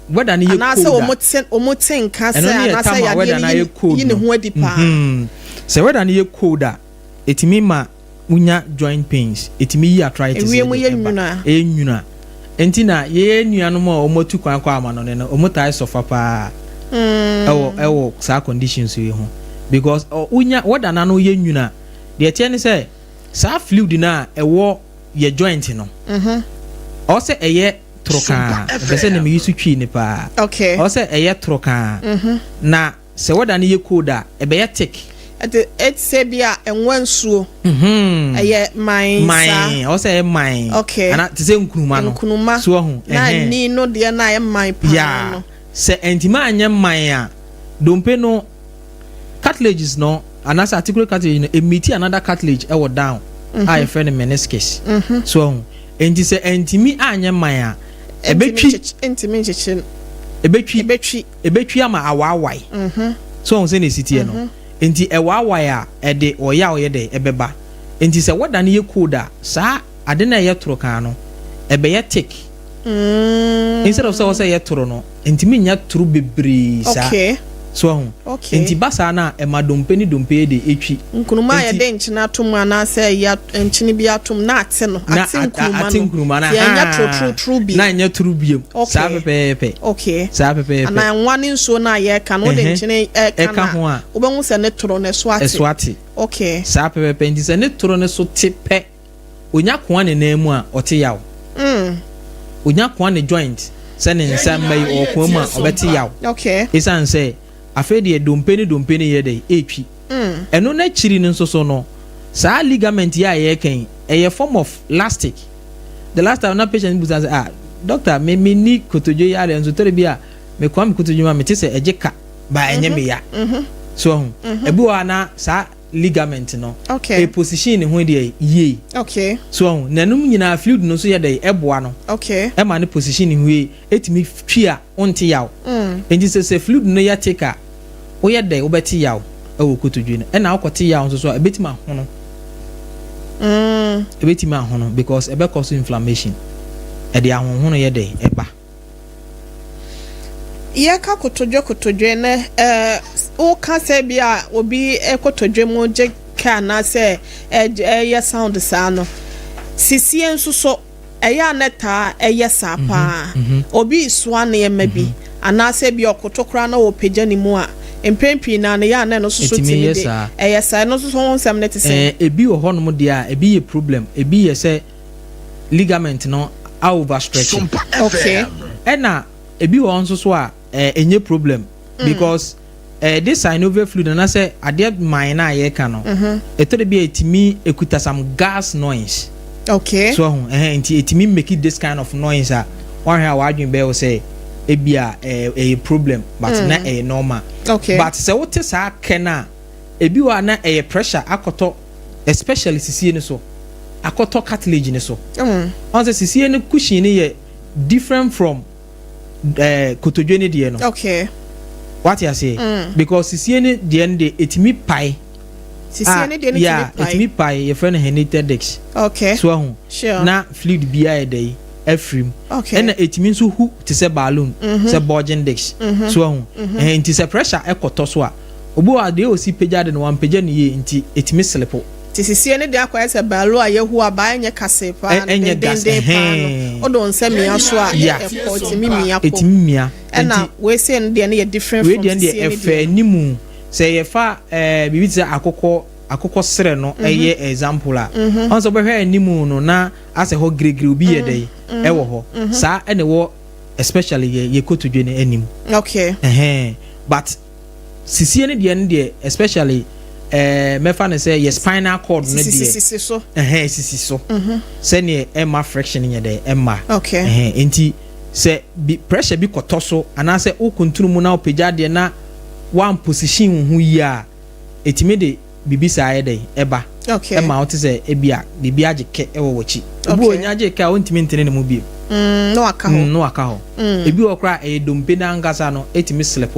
weather no yɛ cold a, anaasɛ wɔn te nka sɛ anaasɛ yadeɛ no yi ne ho adi paa. Sɛ weather no yɛ cold a, etumi ma wonya joint pains, etumi yi arthritis. Ewiem yɛ nwunu a. Ɛyɛ nwunu a, nti na yɛyɛ nuanom a wɔn atu kwan kɔ amanɔne no, wɔn taa sɔfa paa ɛwɔ saa conditions yi ho, because wonya weather na no yɛ nwunu a, deɛ teɛ ne sɛ saa fluid na ɛwɔ yɛ joint no, ɔwɔ sɛ ɛyɛ torokaa, ɛfɛ sɛ ne mi yi so twi ne paa. Ɔwɔ sɛ ɛyɛ torokaa, na sɛ weather no yɛ cold a, ɛbɛyɛ thick. Ɛte ɛte bi a ɛnwa nsuo. Ɛyɛ man. Saa man, ɔwɔ sɛ ɛyɛ man. Ana te sɛ nkuruma no. Nkuruma so ɔho. Na ni no deɛ na ɛyɛ man paa no. Sɛ ntoma anyɛ man a, dompe no cartilages no anaasɛ articular cartilage no emiti another cartilage ɛwɔ down a yɛfrɛ no meniscus so ɔho. Nti sɛ ntumi anyɛ man a, ɛbɛtwi. Ntumi nkyekye. Ɛbɛtwi. Ɛbɛtwi. Ɛbɛtwi ama awaawae so ɔho sɛ na esi teɛ no. Nti ɛwaawae a, ɛde ɔyɛ a ɔyɛ dɛ ɛbɛba. Nti sɛ weather no yɛ cold a, saa ade na ɛyɛ toro kan no ɛbɛyɛ thick. Instead of sɛ ɔsɛ ɛyɛ toro no, ntumi nya toro bebree saa. So ɔho. Nti ba saa na ɛma dompe ne dompe yɛ de etwi. Nkuruma a yɛde nkyene atom anaasɛ ɛyɛ nkyene bi atom na ate no, ate nkuruma ate nkuruma no. Yɛnyɛ torotoro bi. Na nyɛ toro biem saa pɛpɛɛpɛ. Saa pɛpɛɛpɛ. Anaa nwa ne nsuo no a yɛreka no, wode nkyene ɛka ɛka ho a, wobɛhu sɛ ne toro no ɛso ate. Ɛso ate. Saa pɛpɛɛpɛ. Nti sɛ ne toro no so te pɛ, onya koa ne nan mu a, ɔte yaw. Onya koa ne joint sɛ ne nsa mma yi ɔwɔ koa mu a, ɔbɛte yaw. Ɛsiane sɛ afei deɛ dompe ne dompe no yɛ dɛ ɛretwi. Ɛno n'akyiri no nso so no, saa ligament yi a yɛreka yi, ɛyɛ form of elastic. The last time na patient busa sɛ, "Ah doctor, me ni kotodwe yareɛ nso tɔre bi a me koa me kotodwe mu a, mete sɛ ɛgye ka ba ɛnyɛ me ya." So ɔho ebi wɔ hɔ na saa ligament no e position ne ho deɛ yie. So ɔho n'anum nyinaa fluid no nso yɛ dɛ ɛboa no. Ɛma ne position ne ho yie, etumi twi a ɔnte yaw. Nti sɛ fluid no yɛ thick a, woyɛ dɛ wobɛte yaw ɛwɔ kotodwe no, ɛna wokɔte yaw nso so a, ebetumi ahono. Ebetumi ahono because ɛbɛkɔ so inflammation, ɛde ahohono yɛ dɛ ɛba. Yɛka kotodwe ne woka sɛ bi a obi kotodwe mu gye ka anaasɛ ɛyɛ sound saa no, sisie nso so ɛyɛ a ne taa ɛyɛ saa paa. Obi soa nneɛma bi anaasɛ bi ɔkoto koraa na wɔpagya ne mu a, mpɛn pii na ne yɛ a na ɛno nso so ɛtumi tumi yɛ de saa. Ɛyɛ saa. Ɛno nso so ho nsɛm ne te sɛ? Ebi wɔ hɔnom deɛ a, ebi yɛ problem, ebi yɛ sɛ ligament no a overstretch. Sompa FM. Ɛna ebi wɔ hɔ nso so a ɛnyɛ problem because this synovial fluid anaasɛ adeɛ man na a yɛreka no, ɛtɔ de bi a etumi ekuta some gas noise. So ɛho ɛhɛn nti etumi make it this kind of noise a wɔahwɛ a wɔadwene bɛyɛ wɔ sɛ ebi a ɛyɛ problem, but na ɛyɛ normal. But sɛ wote saa kɛ no a, ebi wɔ a na ɛyɛ pressure akɔtɔ, especially sisie no so, akɔtɔ cartilage no so. Ɔn sɛ sisie no cushion no yɛ different from kotodwe no deɛ no. Wate aseɛ? Because sisie no deɛ no deɛ, etumi pae. Sisie no deɛ no yeah, tumi pae. Etumi pae, yɛfrɛ no herniated disc. So ahu na fluid bi ayɛ dɛ yi afiri mu. Ɛna etumi nso hu te sɛ balloon, sɛ bulging disc. So ahu ɛhɛn nti sɛ pressure ɛkɔtɔ so a, obi wɔ adeɛ osi pagya de no wampagya ne yie nti etumi slip. Ti sisie no deɛ akɔyɛ sɛ balloon a yɛhu aba, ɛnyɛ kase paa no. Ɛnyɛ gas. Dendenden paa no, wode wo nsa mia so a, ɛkɔ, ɛtumi mia kɔ. Etumi mia. Ɛna wei no deɛ no yɛ different wei from deɛ no deɛ sisie no ɛfɛ deɛ. Animu sɛ yɛfa biribi te sɛ akokɔ serɛ no ɛyɛ example a, ɔn sɛ wobɛhwɛ animu no na asɛ hɔ giregire obi yɛ dɛ ɛwɔ hɔ saa, ɛna ɛwɔ especially yɛ kotodwe no anim. Ɛhɛn, but sisie no deɛ no deɛ, especially mɛfa no sɛ yɛ spinal cord no deɛ, sisi so. Ɛhɛn, sisi so sɛneɛ ɛma friction nyɛ dɛ ɛma. Ɛhɛn, nti sɛ bi pressure bi kɔtɔ so anaasɛ wokuntunu mu na wopagya adeɛ na One position wo ho yie a, ɛtumi de biribi saa yɛ dɛn ɛba. Ɛma wote sɛ ebi a biribi agye kɛ ɛwɔ w'akyi. Obi wɔ nya gye kɛ a, wontumi ntene ne mu bio. Na waka hɔ. Na waka hɔ. Ebi wɔ koraa, ɛyɛ dompe n'ankasa no ɛtumi slip.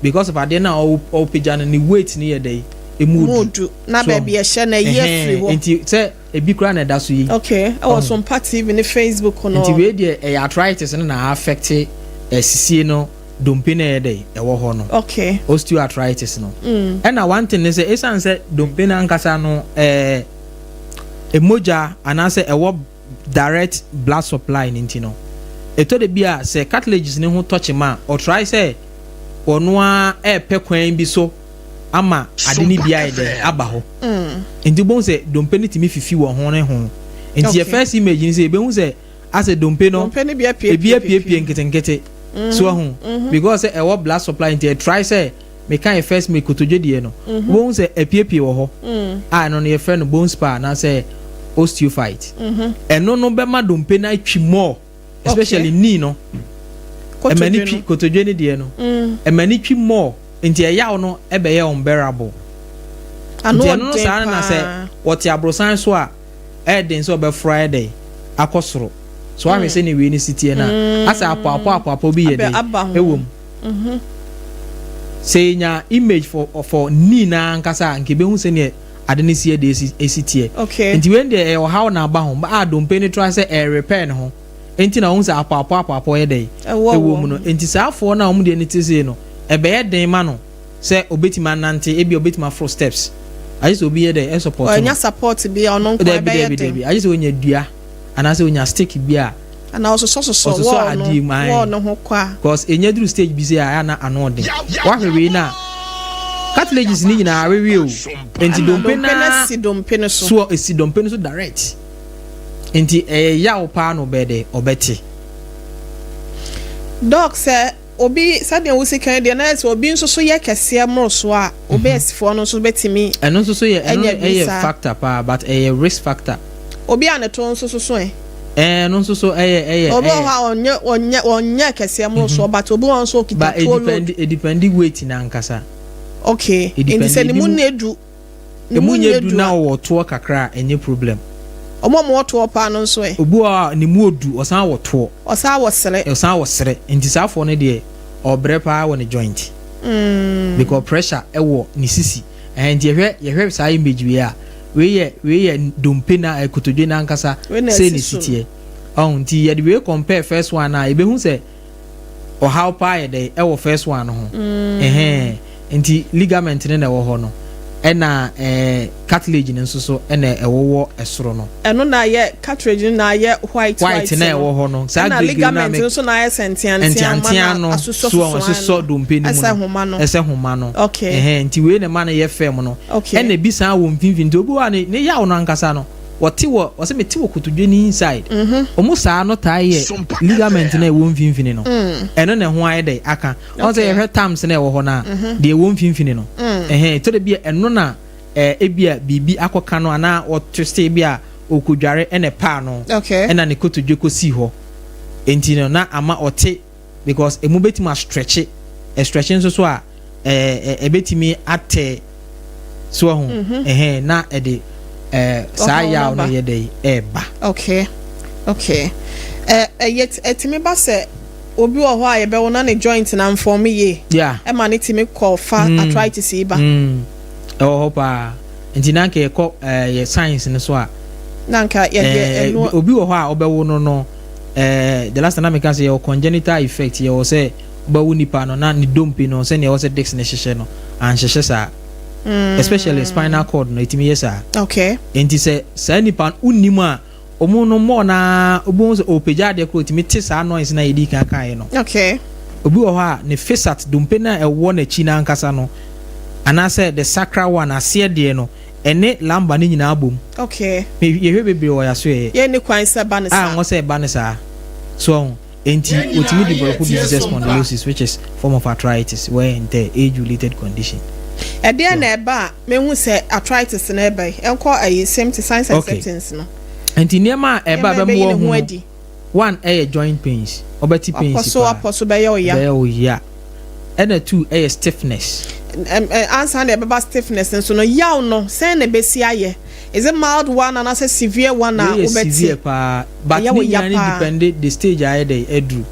Because of adeɛ no a ɔpagya no, ne weight no yɛ dɛn, emu mu odu. Na baabi ɛhyɛ no ɛyi afiri hɔ. Nti sɛ ebi koraa na ɛda so yi. Okay, ɛwɔ Sompa TV ne Facebook no. Nti wei deɛ, ɛyɛ arthritis no na affect ɛsisie no, dompe no ɛyɛ dɛ ɛwɔ hɔ no. Osteoarthritis no. Ɛna one thing ne sɛ, ɛsiane sɛ dompe no ankasa no emogya anaasɛ ɛwɔ direct blood supply ne nti no, ɛtɔ de bi a sɛ cartilages ne ho tɔkye ma a, ɔtry sɛ ɔno ara ɛɛpɛ kwan bi so ama ade ne bi ayɛ dɛ aba hɔ. Nti wobɛhu sɛ dompe no tumi fifi wɔ ho ne ho. Nti yɛ first image ni sɛ yɛbɛhu sɛ asɛ dompe no dompe no bi apiepie. Ebi apiepie nketenkete so ahu because sɛ ɛwɔ blood supply nti ɛtry sɛ meka yɛ first image kotodwe deɛ no, wobɛhu sɛ apiepie wɔ hɔ a, ɛno no yɛfrɛ no bone spur anaasɛ osteophyte. Ɛno no bɛma dompe no atwi more, especially knee no, ɛma ne twi, kotodwe no deɛ no ɛma ne twi more, nti ɛyaw no ɛbɛyɛ unbearable. Ano nti ɛno no ɔden saa no na sɛ paa. Wɔte aborosan so a, ɛyɛ den sɛ ɔbɛforo ayɛ dɛn akɔ soro so. Wahwɛ sɛ ne wei no si teɛ no a, asɛ apɔapɔ apɔapɔ bi yɛ Abɛ dɛn aba ho. ɛwɔ mu. Sɛ yɛnya image for knee na ankasa a, nka ebehu sɛneɛ ade no si yɛ de esi teɛ. Nti wei deɛ, ɛyɛ ɔhaw na aba ho a dompe no tra sɛ ɛrepair ne ho, nti na wɔn sɛ apɔapɔ apɔapɔ yɛ dɛn ɛwɔ ɛwɔ wɔ mu no. Nti saa afoɔ no a wɔn deɛ no te sei no, ɛbɛyɛ den ma no sɛ obetumi anante, ebi obetumi aforo steps, agye sɛ obi yɛ dɛ ɛsupport no. Ɔnya support bi a, ɔno nko Dabi. ɛbɛyɛ Dabi. den. Dabi, agye sɛ onya dua anaasɛ onya stick bi a anaa ɔsosɔsosɔ ɔsosɔ wall no adeɛ mu, ae. Wall no ho kɔ a. Cause enya duru stage bi sɛ a, ɛyɛ na ano ɔden. Wahwɛ wei na cartilages ne nyinaa awewe o, nti ɛna dompe dompe no naa si dompe no so. So esi dompe no so direct, nti ɛyɛ yaw paa na ɔbɛyɛ dɛ ɔbɛte. Doc, sɛ obi sɛdeɛ wosi kan deɛ na yɛ sɛ obi nso so yɛ kɛseɛ mmoro so a, obesifoɔ no nso bɛtumi ɛno nso so yɛ ɛno ɛnyɛ bi ɛyɛ saa. Factor paa, but ɛyɛ risk factor. Obi a ne to nso so so ɛ? Ɛno nso so ɛyɛ Obi wɔ ɛyɛ hɔ a ɔnyɛ kɛseɛ mmoro soɔ, but obi wɔ hɔ nso okita but tuo load. Edepend weight n'ankasa. Okay, nti Edepend sɛ ne ebi mu mu nyɛ du ne emu mu nyɛ nyɛ du du na a ɔwɔ toɔ kakra a, ɛnyɛ problem. Ɔmo a ɔmo wɔ toɔ paa no nso ɛ? Obi wɔ hɔ a ne mu odu, ɔsan wɔ toɔ. Ɔsan wɔ sere. Ɔsan wɔ sere, nti saa afoɔ no deɛ, ɔbrɛ paa wɔ ne joint because pressure ɛwɔ ne sisi ɛhɛn. Nti yɛhwɛ saa image wei a, wei yɛ dompe na kotodwe n'ankasa Wei na sei ɛsi ne so si no. teɛ ɔn. Nti yɛde wei compare first one a, yɛbɛhu sɛ ɔhaw paa yɛ dɛ ɛwɔ first one no ho ɛhɛn. Nti ligament no na ɛwɔ hɔ no, ɛna cartilage no nso so ɛna ɛwɔwɔ ɛsoro no. Ɛno na ayɛ cartilage no na ayɛ white. White na ɛwɔ hɔ no saa ɛna grey grey na ligament nso na ayɛ sɛ nteantea. Nteantea no so ɛsosɔ dompe no mu ɛsɛ no. Homa no. Ɛsɛ homa no. Ɛhɛn, nti wei na ɛma no yɛ fɛm no. Ɛna ebi san wɔ mfimfini, nti obi wɔ a ne yaw no ankasa no, wɔte wɔ, wɔsɛ mete wɔ kotodwe ne inside. Ɔmo saa no taa yɛ Sompa ligament FM. na ɛwɔ mfimfini no. Ɛno na ɛho ayɛ dɛ aka ɔn sɛ yɛhwɛ thumbs na ɛwɔ hɔ no a, deɛ ɛwɔ mfimfini no ɛhɛn, ɛtɔ de bi a ɛno na ebi a biribi akɔka no anaa ɔtwist bi a ɔkɔdware ɛna ɛpaa no ɛna ne kotodwe kɔsii hɔ, nti no na ama ɔte because emu bɛtumi astretch, ɛstretch nso so a ɛɛ ɛbɛtumi atɛ so ɛho ɛhɛn na ɛde saa ɔhaw no yaw no aba. yɛ dɛ ɛɛba. Okay, ɛyɛ ɛtumi ba sɛ obi wɔ hɔ a yɛbɛwo na ne joint na nfɔm yie ɛma ne tumi kɔ fa arthritis yi ba? Ɛwɔ hɔ paa, nti na nka yɛkɔ yɛ science no so a na nka yɛde ɛno obi wɔ hɔ a ɔbɛwo no the last time na meka sɛ yɛwɔ congenital effect, yɛwɔ sɛ ɔbɛwo nipa no na ne dompe no, sɛnea ɛwɔ sɛ disc ne hyehyɛ no anhyehyɛ saa, especially spinal cord no, ɛtumi yɛ saa. Nti sɛ saa nipa no wonnim a, ɔmo no mmɔɔ naa obi sɛ ɔpagya adeɛ korɔ, ɔtumi te saa noise na yɛdi kan kaeɛ no. Obi wɔ hɔ a ne facet dompe no a ɛwɔ n'akyi n'ankasa no anaasɛ the sacral one aseɛ deɛ no ɛne lumbar no nyinaa bom. Yɛhwɛ bebree wɔ yɛaso yɛ yɛn ni kwan sɛ ba ne a saa ŋɔ sɛ ɛba ne saa so ɔho, nti Yɛn otumi nyinaa develop yɛ tie bi te sɛ Sompa. spondylosis, which is form of arthritis, wear and tear, age related condition. Ɛdeɛ na ɛba a mehu sɛ arthritis na ɛba yi, ɛnkɔ ɛyi symptoms, signs and symptoms no. Nti nneɛma a ɛba Nneɛma a bɛmu ɛbɛyi ne wɔ ho ho no adi. One ɛyɛ joint pains, ɔbɛte pains apɔ so paa. Apɔ so bɛyɛ ɔya. Ɛbɛyɛ ɔya. Ɛna two ɛyɛ stiffness. Ansa na ɛbɛba stiffness nso no, yaw no sɛn na ɛbɛsi ayɛ? Is it mild one anaasɛ severe one a Wei yɛ wobɛte? Severe paa, but Ɛyɛ ne wo ya nyinaa ne paa. depend the stage a ayɛ dɛ aduru.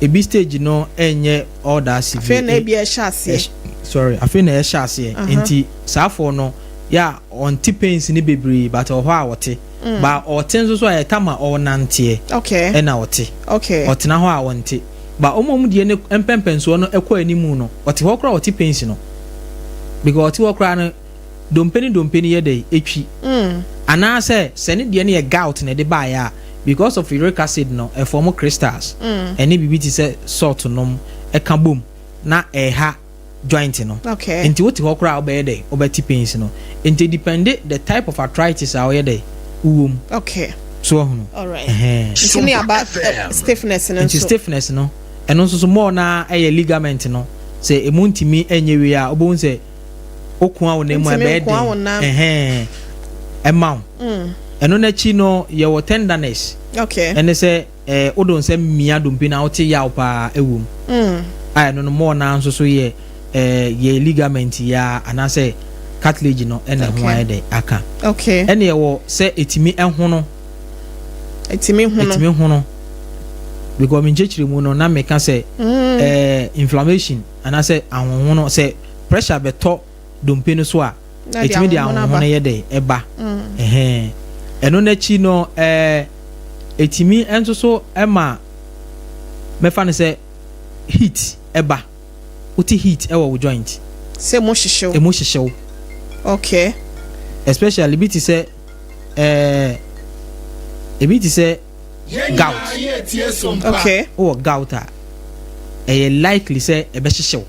Ebi stage no ɛnyɛ all that severe. Afei na ebi ɛhyɛ aseɛ. Sorry, afei na ɛhyɛ aseɛ. Nti saafoɔ no yɛ a ɔnte pains ne bebree, but ɔhɔ a ɔte, ba ɔte nso so a yɛta ma ɔnanteɛ ɛna ɔte. Ɔtena hɔ a ɔnte, ba ɔmo a ɔmo deɛ ne mpɛmpɛnsoɔ no ɛkɔ anim no, ɔte hɔ koraa ɔte pains no, because ɔte hɔ koraa no, dompe ne dompe ne yɛ dɛ etwi. Anaasɛ sɛ ne deɛ no yɛ gout na ɛde baeɛ a, because of uric acid no ɛform crystals ɛne biribi te sɛ salt nom ɛka bom na ɛha joint no. Nti wote hɔ koraa a, wobɛyɛ dɛ wobɛte pains no. Nti depend the type of arthritis a wɔyɛ dɛ wowɔ mu. So ɔhono. Alright. Ɛhɛn. Nti ne aba Sompa FM. stiffness no Nti nso. stiffness no, ɛno nso so more na ɛyɛ ligament no, sɛ emu ntumi ɛnyɛ wie a, wobɛhu sɛ wokoa wo nan mu a, Ntumi ɛbɛyɛ nkoa wo den. nan. Ɛhɛn, ɛma wo. Ɛno n'akyi no, yɛwɔ tenderness. Ɛne sɛ wode wo nsa mia dompe na wote yaw paa ɛwɔ mu a, ɛno no more na nso so yɛ yɛ ligament ya anaasɛ cartilage no ɛna ho ayɛ dɛ aka. Ɛne ɛwɔ sɛ ɛtumi ɛhono. Ɛtumi hono. Ɛtumi hono, because me nkyɛkyerɛ mu no na meka sɛ inflammation anaasɛ ahohono, sɛ pressure bɛtɔ dompe no so a, Na de ɛtumi de ahohono aba. ahohono yɛ dɛ ɛba. Ɛhɛn, ɛno n'akyi no, ɛtumi nso so ɛma mɛfa no sɛ heat ɛba, wote heat ɛwɔ wo joint. Sɛ mo hyehyew. Ɛmu hyehyew. Especially bi te sɛ ebi te sɛ gout. Wowɔ gout a, ɛyɛ likely sɛ ɛbɛhyehyew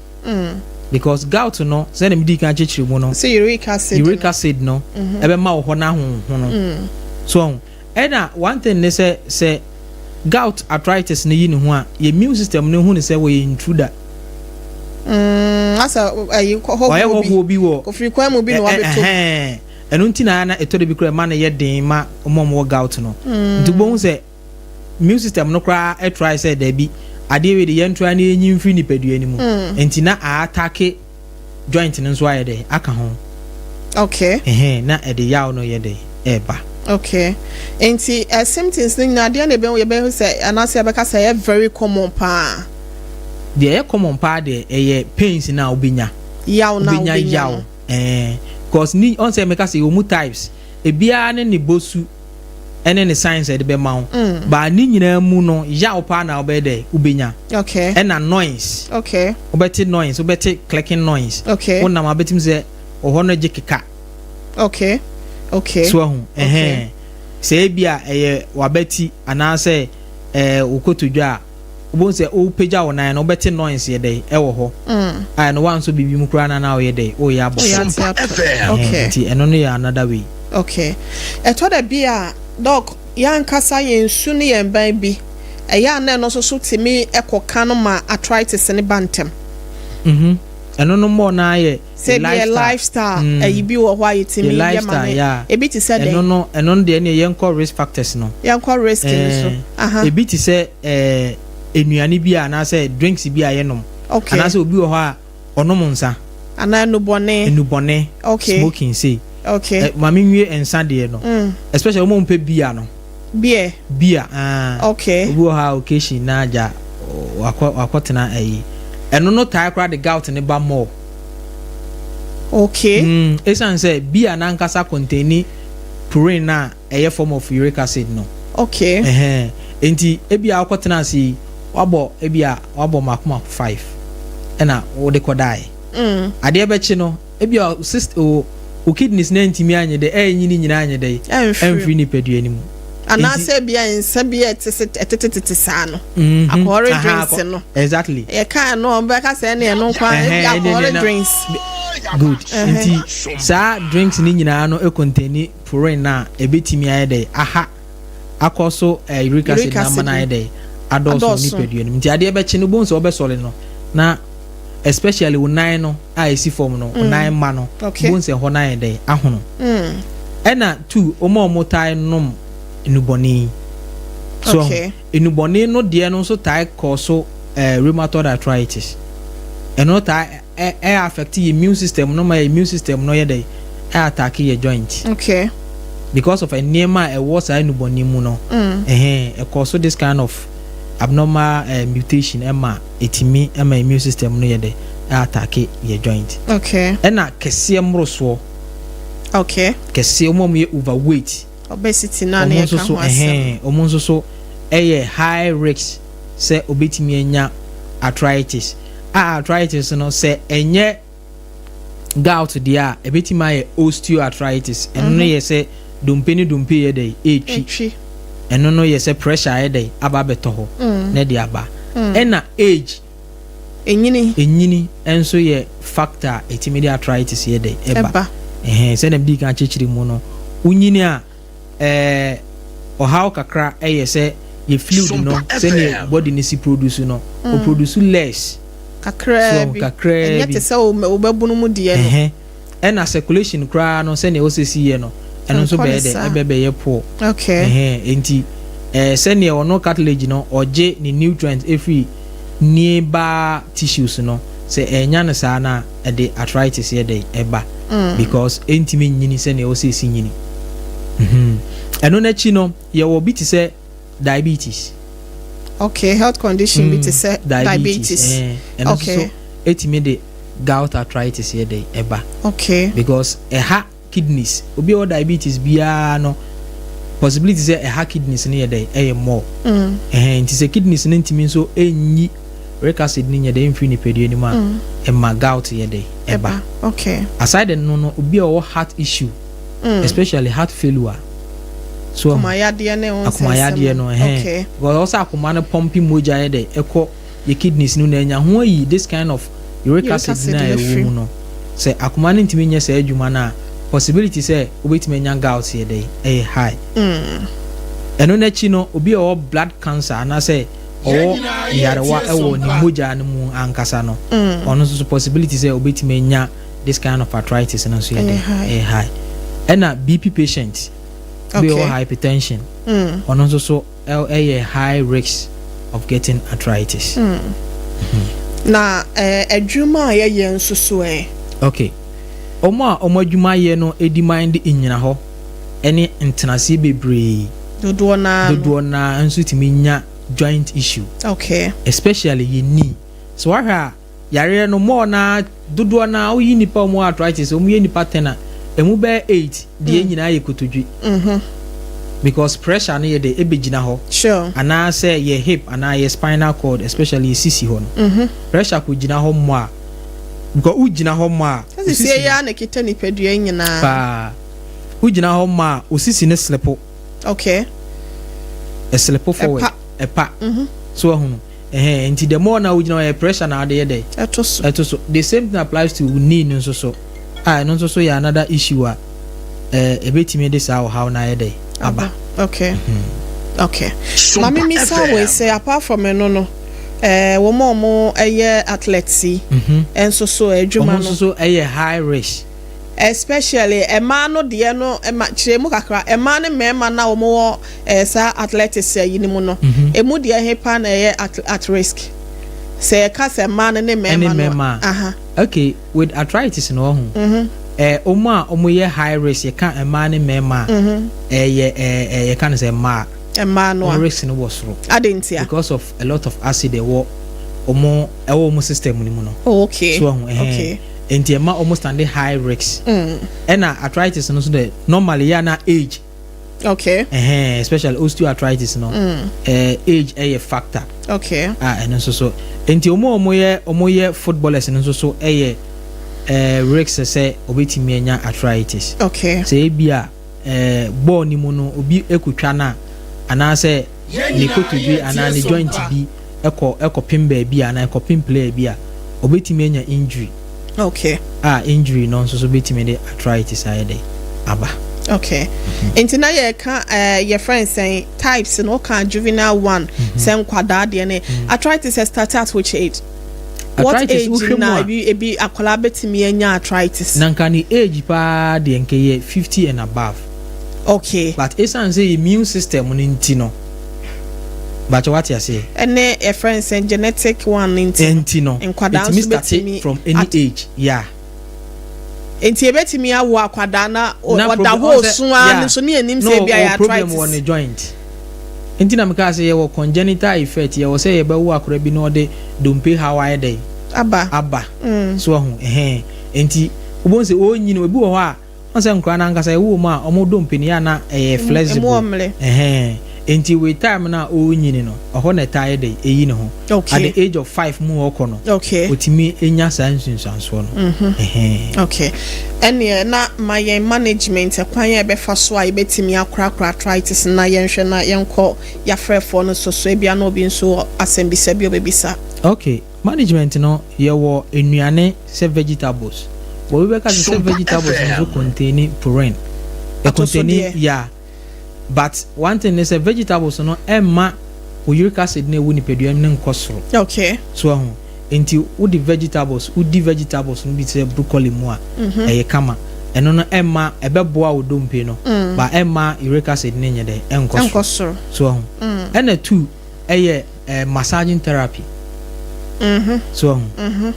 because gout no, sɛdeɛ medi kan kyerɛkyerɛ mu no, sɛ uric acid uric no. Acid no ɛbɛma wo hɔ n'ahonhono so ɔho. Ɛna one thing ne sɛ gout arthritis no yi ne ho a, yɛ immune system no hu ne sɛ wɔyɛ intruder. Asa ɛyi ɔyɛ hɔhoɔ bi hɔhoɔ bi wɔ ofiri kwan mu bi na wabɛtɔ mu. Ɛhɛn, ɛno nti na ɛtɔ de bi koraa ɛma no yɛ den ma ɔmo a ɔmo wɔ gout no. Nti wobɛhu sɛ immune system no koraa ɛtry sɛ daabi, adeɛ wei de yɛn try na yɛnyi mfiri nipadua no mu. Nti na aattack joint no nso ayɛ dɛ aka ho. Ɛhɛn, na ɛde yaw no yɛ dɛ ɛɛba. Okay, nti symptoms no nyinaa, adeɛ na ebe yɛbɛhu sɛ anaasɛ yɛbɛka sɛ ɛyɛ very common paa? Deɛ ɛyɛ common paa deɛ, ɛyɛ pains na wobɛnya. Yaw na wobɛnya wobɛnya yaw no. Cause ni ɔn sɛ meka sɛ yɛwɔ mu types, ebiara ne ne bosu ɛne ne signs a ɛde bɛma wo. Baa ne nyinaa mu no, yaw paa na wobɛyɛ dɛ wobɛnya. Ɛna noise. Wobɛte noise, wobɛte clicking noise. Wonam a, wobɛtumi sɛ ɔhɔ no gye keka. So ahu, ɛhɛn, sɛ ebi a ɛyɛ wabati anaasɛ wo kotodwe a, wobɛhu sɛ wopagya wo nan no, wobɛte noise yɛ dɛ ɛwɔ hɔ a, ɛno wanso biribi mu koraa na na woyɛ dɛ woyɛ abɔ. Woyɛ fam. ate Sompa ato. FM. Ɛhɛn, nti ɛno no yɛ another way. Okay, ɛtɔ da bi a, Doc, yɛankasa yɛn su ne yɛn ban bi ɛyɛ a, na ɛno nso so tumi ɛkɔka no ma arthritis ne ba ntɛm? Ɛno no mmɔ na ayɛ Sɛ ebi yɛ lifestyle ɛyi bi wɔ hɔ a yɛtumi yɛ yɛ ma lifestyle ne yɛ a ebi te sɛ ɛno dɛn? no, ɛno no deɛ, ɛne yɛnkɔ risk factors no. Yɛnkɔ risk no so. Ebi te sɛ nnuane bi a anaasɛ drinks bi a yɛnom anaasɛ obi wɔ hɔ a ɔnom nsa. Anaa nnubɔne. Nnubɔne. Smoking sei. Maame nwie nsa deɛ no, especially wɔn a wɔmpɛ beer no. Beer. Beer, ah. Obi wɔ hɔ a occasion na agya wakɔ wakɔtena ɛyi, ɛno no taa koraa de gout ne ba more. Esan sɛ beer n'ankasa contain purine na ɛyɛ form of uric acid no. Ɛhɛn, nti ebi a wakɔtena ase yi, wabɔ ebi a wabɔ mako mako five ɛna wɔde kɔdaeɛ. Adeɛ bɛkye no, ebi a cyst o kidneys na ntumi anyɛ dɛ ɛnyi ne nyinaa anyɛ dɛ ɛnfiri. Ɛnfiri nipadua no mu. Anaasɛ bia nsa bi a ɛte sɛ ɛtetetete saa no, alcoholic drinks no. Yɛka no, ɔbɛka sɛ ɛne ɛno nko ara, ebi Ɛhɛn, ɛne alcoholic drinks. Good. Nti saa drinks ne nyinaa no contain purine na ebetumi ayɛ dɛ aha akɔ so uric acid Uric na ama acid no ayɛ no. dɛ adɔɔso wɔ Adɔɔso. nipadua no mu. Nti adeɛ bɛkye no, bohu sɛ wɔbɛsɔre no na especially wo nan no a esi fam no, wo nan ma no, bohu sɛ hɔ no ayɛ dɛ ahono. Ɛna two, wɔn a wɔn taa nom nnubɔne so, nnubɔne no deɛ no nso taa kɔ so rheumatoid arthritis. Ɛno taa ɛ affect yɛ immune system no, ma yɛ immune system no yɛ dɛ ɛ attack yɛ joint because of nneɛma a ɛwɔ saa nnubɔne mu no. Ɛhɛn, ɛkɔ so this kind of abnormal mutation ɛma ɛtumi ɛma immune system no yɛ dɛ ɛ attack yɛ joint. Ɛna kɛseɛ mmorosoɔ. Kɛseɛ, wɔn a wɔyɛ overweight. Obesity na ɔmo ne nso yɛka so ho asɛm. Ɛhɛn, ɔmo nso so ɛyɛ high risk sɛ obetumi anya arthritis. A arthritis no, sɛ ɛnyɛ gout deɛ a, ebetumi ayɛ osteoarthritis. Ɛno no yɛ sɛ dompe ne dompe yɛ dɛ ɛretwi. Etwi. Ɛno no yɛ sɛ pressure ayɛ dɛ aba abɛtɔ hɔ na ɛde aba. Ɛna age. Enyini. Enyini nso yɛ factor a ɛtumi de arthritis yɛ dɛ ɛba. Ɛba. Ɛhɛn, sɛdeɛ mede kan kyekyere mu no, wonyini a, ɔhaw kakra ɛyɛ sɛ yɛ fluid no, Sompa sɛdeɛ FM. body no si produce no, o produce less. Kakraa So, bi. kakraa Ɛnyɛ bi. te sɛ wobɛbunu mu deɛ no. Ɛhɛn, ɛna circulation koraa no, sɛnea ɛwɔ sɛ si yɛ no, ɛno nso Ɛnkɔ ne bɛyɛ dɛ saa. ɛbɛbɛyɛ poor. Ɛhɛn, nti sɛnea ɔno cartilage no ɔgye ne nutrient efiri nearby tissues no, sɛ ɛnya no saa na ɛde arthritis yɛ dɛ ɛba because ɛntumi nyini sɛnea ɛwɔ sɛ esi nyini. Ɛno n'akyi no, yɛwɔ bi te sɛ diabetes. Okay, health condition bi te sɛ diabetes. Ɛno nso so ɛtumi de gout arthritis yɛ dɛ ɛba because ɛha kidneys. Obi a ɔwɔ diabetes biara no, possibility sɛ ɛha kidneys no yɛ dɛ ɛyɛ more. Ɛhɛn, nti sɛ kidneys no ntumi nso ɛnyi uric acid no nyɛ dɛ ɛmfiri nipadua no mu a, ɛma gout yɛ dɛ ɛba. Aside no, obi a ɔwɔ heart issue, especially heart failure so, akomayadeɛ ne ho. Akomayadeɛ no, ɛhɛn, because ɔsɛ akoma no pump mogya yɛ dɛ ɛkɔ yɛ kidneys no na ɛnya ho ayi this kind of uric acid na ɛwɔ mu no. Sɛ akoma no ntumi nyɛ saa adwuma no a, possibility sɛ wobɛtumi anya gout yɛ dɛ ɛyɛ high. Ɛno n'akyi no, obi a ɔwɔ blood cancer anaasɛ ɔwɔ yarewa ɛwɔ ne mogya no mu ankasa no, ɔno nso so possibility sɛ obɛtumi anya this kind of arthritis no nso yɛ dɛ ɛyɛ high. Ɛna BP patient, obi a ɔwɔ hypertension, ɔno nso so ɛyɛ high risk of getting arthritis. Na adwuma a yɛyɛ nso so ɛ? Okay, ɔmo a ɔmo adwuma yɛ no edi man de nyina hɔ ɛne ntenaseɛ bebree. Dodoɔ naa no. Dodoɔ naa nso tumi nya joint issue. Especially yɛ knee. So wahwɛ a, yareɛ no mɔɔ naa dodoɔ naa, woyi nipa a ɔmo arthritis, ɔmo yɛ nipa 10 a, emu bɛyɛ eight deɛ nyinaa yɛ kotodwe because pressure no yɛ de ebegyina hɔ anaasɛ yɛ hip anaa yɛ spinal cord, especially yɛ sisi hɔ no. Pressure kò gyina hɔ mmɔ a, because wogyina hɔ mmɔ a, sisi yɛ a na kita nipadua nyinaa. Paa, wogyina hɔ mmɔ a, osisi ne slip. Ɛslip forward, ɛpa. So ɛho ɛhɛn, nti the more na wogyina hɔ, yɛ pressure na ade yɛ dɛ ɛto so. Ɛto so. The same thing applies to knee no nso so, a ɛno nso so yɛ another issue a ebetumi de saa ɔhaw na ayɛ dɛ aba. Okay, maame misa wei sɛ apart from ɛno no, wɔn a wɔn ɛyɛ athletes yi nso so adwuma no, wɔn nso so ɛyɛ high risk. Especially mmaa no deɛ no, ɛma kyerɛ mu kakra, mmaa ne mmarima na wɔn wɔ saa athletics yi ne mu no, emu deɛ he pa na ɛyɛ at risk, sɛ yɛka sɛ mmaa no ne mmarima no? Mmarima. Okay, with arthritis no, ɔho wɔn a wɔyɛ high risk, yɛka mmaa ne mmarima a, ɛyɛ ɛɛ ɛɛ yɛka no sɛ mmaa. Mmaa no a. Wɔn risk no wɔ soro. Adi ntia? Because of a lot of acid ɛwɔ wɔn system no mu no. Oh, okay. So ɔho ɛhɛn, nti ɛma wɔn stand high risk. Ɛna arthritis no nso de, normally yɛ na age. Ɛhɛn, especially osteoarthritis no, age ɛyɛ factor. A ɛno nso so, nti wɔn a wɔn yɛ footballers no nso so ɛyɛ risk sɛ obetumi anya arthritis. Sɛ ebi a bɔɔl ni mu no, obi ekotwa na anaasɛ ne kotodwe anaa ne joint bi ɛkɔpem baabi a, anaa ɛkɔpem player bi a, obetumi anya injury. A injury no nso so betumi de arthritis ayɛ dɛ aba. Okay, nti na yɛka yɛfrɛ nsɛn types no, ɔka juvenile one, sɛ nkwadaa deɛ ne arthritis start at which age? What Arthritis, age wohwɛ mu na a, ebi akwadaa bɛtumi anya arthritis? Na nka ne age paa deɛ, nka yɛ 50 and above. But esan sɛ immune system no nti no, Bakyɛ, wate aseɛ? Ɛne yɛfrɛ no sɛ genetic one no nti no. Nti no nkwadaa ɛtumi nso start bɛtumi from any age, yeah. Nti ebetumi awo akwadaa na na ɔda problem hɔ ɔsɛ osu ara yeah no so ne yɛnim no sɛ ebi ayɛ ɔwɔ problem wɔ ne arthritis. Joint nti na meka sɛ yɛwɔ congenital effect, yɛwɔ sɛ yɛbɛwo akwadaa bi na ɔde dompe haw ayɛ dɛ aba. Aba so ɔho ɛhɛn. Nti wobɛhu sɛ ɔnyini, obi wɔ hɔ a ɔn sɛ nkwadaa no ankasa ɛwɔ mu a ɔmo dompe no yɛ ana ɛyɛ flexible. Emu ɔmmerɛ. Ɛhɛn, nti with time no a ɔnyini no, ɔhɔ na ɛtaa yɛ dɛ ɛyi ne ho. At the age of 5 mu ɔkɔ no, otumi enya saa nsunsuansoɔ no ɛhɛn. Okay, ɛneɛ na ma yɛn management, ɛkwan yɛn ɛbɛfa so a yɛbɛtumi akorakora arthritis, na yɛnhwɛ na yɛnkɔ yɛafrɛfoɔ no so so ebia na obi nso wɔ asɛmbisa bi a ɔbɛbisa. Okay, management no, yɛwɔ nnuane sɛ vegetables. Wɔbi bɛka sɛ Sompa vegetables FM. nso contain purine, Atosodeɛ. Contain, yeah, but one thing ne sɛ vegetables no ɛmma o uric acid no ɛwɔ nipadua mu no nkɔ soro. So ɛho nti wode vegetables, wodi vegetables no bi sɛ broccoli mu a, ɛyɛ kama. Ɛno no ɛmma, ɛbɛboa wo dompe no, but ɛmma uric acid no nyɛ dɛ ɛnkɔ ɛnkɔ soro. Soro. So ɛho ɛna two ɛyɛ massaging therapy. So ɛho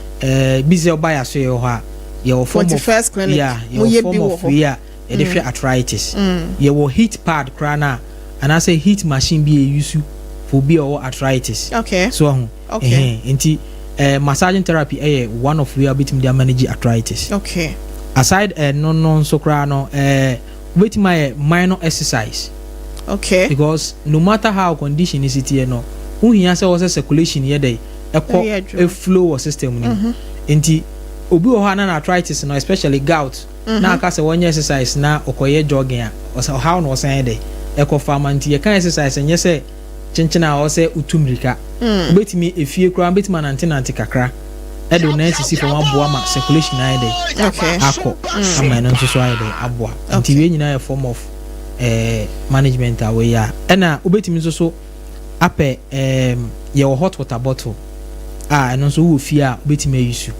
bi sɛ ɔba yɛ aso yɛ hɔ a, yɛwɔ form of 21st Clinic. Yeah, Moyɛ yɛwɔ bi form wɔ of hɔ. wei a yɛde hwɛ arthritis. Yɛwɔ heat pad koraa na anaasɛ heat machine bi a yɛ use for obi a ɔwɔ arthritis. So ɛho ɛhɛn nti massaging therapy ɛyɛ one of way a wobɛtumi de amanage arthritis. Aside ɛno no nso koraa no, wobɛtumi ayɛ minor exercise because no matter how condition is teɛ no, wohia sɛ wɔ sɛ circulation yɛ dɛ Ɛyɛ ɛkɔ adwuma. Ɛflow wɔ system no mu. Nti obi wɔ hɔ a na na arthritis no, especially gout, na aka sɛ wɔnyɛ exercise na ɔkɔyɛ jogging a, ɔsɛ ɔhaw na ɔsan yɛ dɛ ɛkɔ fama. Nti yɛka exercise, nyɛ sɛ kyenkyen a ɔsɛ wotu mmirika. Wobɛtumi efie koraa, wobɛtumi anantenante kakra ɛde wo nan sisi fam aboa ma circulation ayɛ dɛ akɔ ama ɛno nso so ayɛ dɛ aboa. Nti wei nyinaa yɛ form of management a wɔyɛ a. Ɛna wobɛtumi nso so apɛ yɛwɔ hot water bottle a ɛno nso wowɔ fie a wobɛtumi ayi su.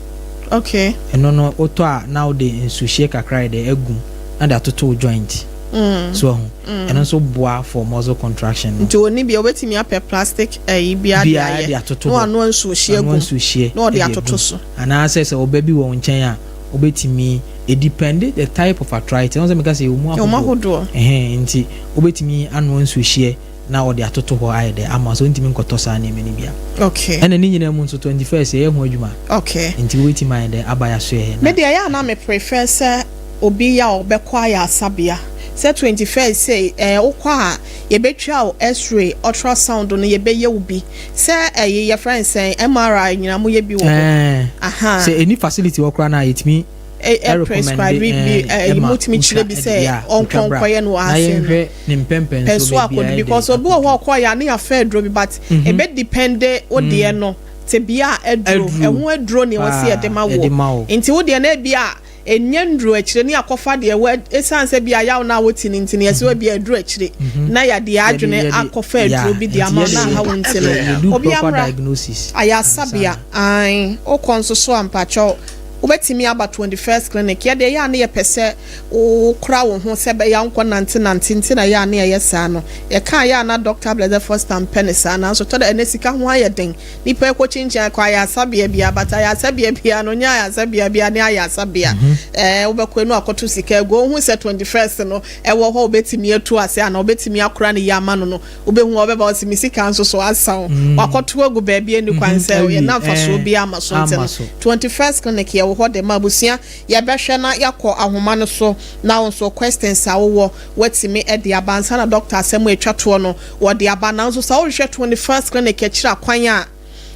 Ɛno no wotɔ a, na wode nsuohyɛ kakra yɛ dɛ agum na de atoto wo joint. So ɛho ɛno nso boa for muscle contraction no. Nti oni bia wobɛtumi apɛ plastic ɛyi bia de biara de ayɛ atoto na hɔ. wanoa nsuohyɛ Anoa gum nsuohyɛ na ɔde de atoto agum. So. Anaasɛ sɛ ɔba bi wɔ wo nkyɛn a, wobɛtumi, ɛdepend the type of arthritis ɛho sɛ meka sɛ ɛwɔ mu ɛwɔ mu ahodoɔ. Ahodoɔ. Ɛhɛn, nti wobɛtumi anoa nsuohyɛ na ɔde atoto hɔ ayɛ dɛ ama so ntumi nkɔtɔ saa nneɛma no bia. Ɛna ne nyinaa mu nso, 21st ɛyɛ ho adwuma. Nti wobɛtumi ayɛ dɛ aba yɛ so yɛ. Me deɛ, ɛyɛ a na me prefer sɛ obi yɛ a ɔbɛkɔ ayɛ asabea sɛ 21st sɛ wokɔ a, yɛbɛtwa wo x-ray, ultrasound no, yɛbɛyɛ wo bi sɛ ɛyɛ yɛfrɛ no sɛn, MRI nyinaa moyɛ bi wɔ hɔ. Aha. Sɛ ɛni facility wɔ koraa no a, yɛtumi ɛ prescribe bi ɛ mutumi kyerɛ bi sɛ ɔnkɔ nkɔyɛ no wɔ na ase no. Yɛnhwɛ ne mpɛmpɛnso. Pɛnso akɔdu because obi wɔ hɔ a ɔkɔ yɛ a ne yɛafɛ aduro bi, but ebe depend wo deɛ no te bea a aduro Aduro. ɛho aduro ne ɛwɔ sɛ yɛde ma Yɛde ma wo. wo. Nti wo deɛ no ebi a ɛnyɛ nduro akyire ne akɔfa deɛ wɔ esan sɛ bi a yaw na wote ne nti no yɛsɛ wɔ bi aduro akyire na yɛde adwene akɔfa aduro bi de ama na aha wo. Nti no obi proper amra diagnosis. Ayɛ asabea ae, wokɔ nso so a, mpakyɛw, wobɛtumi aba 21st Clinic. Yɛdeɛ yɛ a ne yɛpɛ sɛ wokora wo ho sɛ bɛyɛ nkɔ nante nante, nti na yɛ a ne yɛyɛ saa no. Yɛka yɛ a na Dr Blessed Foster mpɛ ne saa, nanso tɔ da ɛnɛ sika ho ayɛ den, nipa ɛkɔ kyinkyin akɔ ayɛ asabea bia, but ayɛ asabea bia no nyɛ ayɛ asabea bia ne ayɛ asabea. Wobɛkɔ enu akɔto sika egu ohun sɛ 21st no ɛwɔ hɔ, wobɛtumi atu ase ana wobɛtumi akora ne yie ama no, wobɛhu ɔbɛba ɔsi mi sika nso so asa wo, wakɔto agu baabi ani kwan sɛ awie, yɛ nam fasoɔ bi ama so. Nti ama no so. 21st Clinic yɛwɔ hɔ de ma abusua. Yɛbɛhwɛ na yɛakɔ ahoma no so na wo nso questions a wowɔ watumi de aba ansa na doctor asɛm a ɛtwa toɔ no wɔde aba. Nanso sɛ wohwehwɛ 21st Clinic akyiri akwan a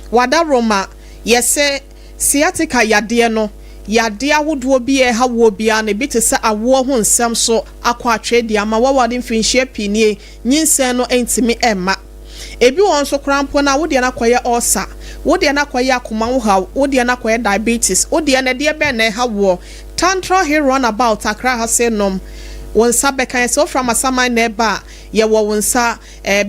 wada Roma, yɛsɛ sciatica yadeɛ no, yadeɛ ahodoɔ bi a ɛha woɔ biara no ebi te sɛ awoɔ ho nsɛm so akɔ atwere de ama wɔwɔde mfirinhyia pii nie, nyinsɛn no ntumi ɛmma. Ebi wɔ nso koraa mpo na wodeɛ no akɔyɛ ulcer, wodeɛ no akɔyɛ akoma ho haw, wodeɛ no akɔyɛ diabetes, wodeɛ no ɛdeɛ bɛn na ɛha woɔ. Tantra Hill Roundabout, Accra ha se nom wo nsa bɛka yɛ. Sɛ wofra Masaman na ɛba a, yɛwɔ wo nsa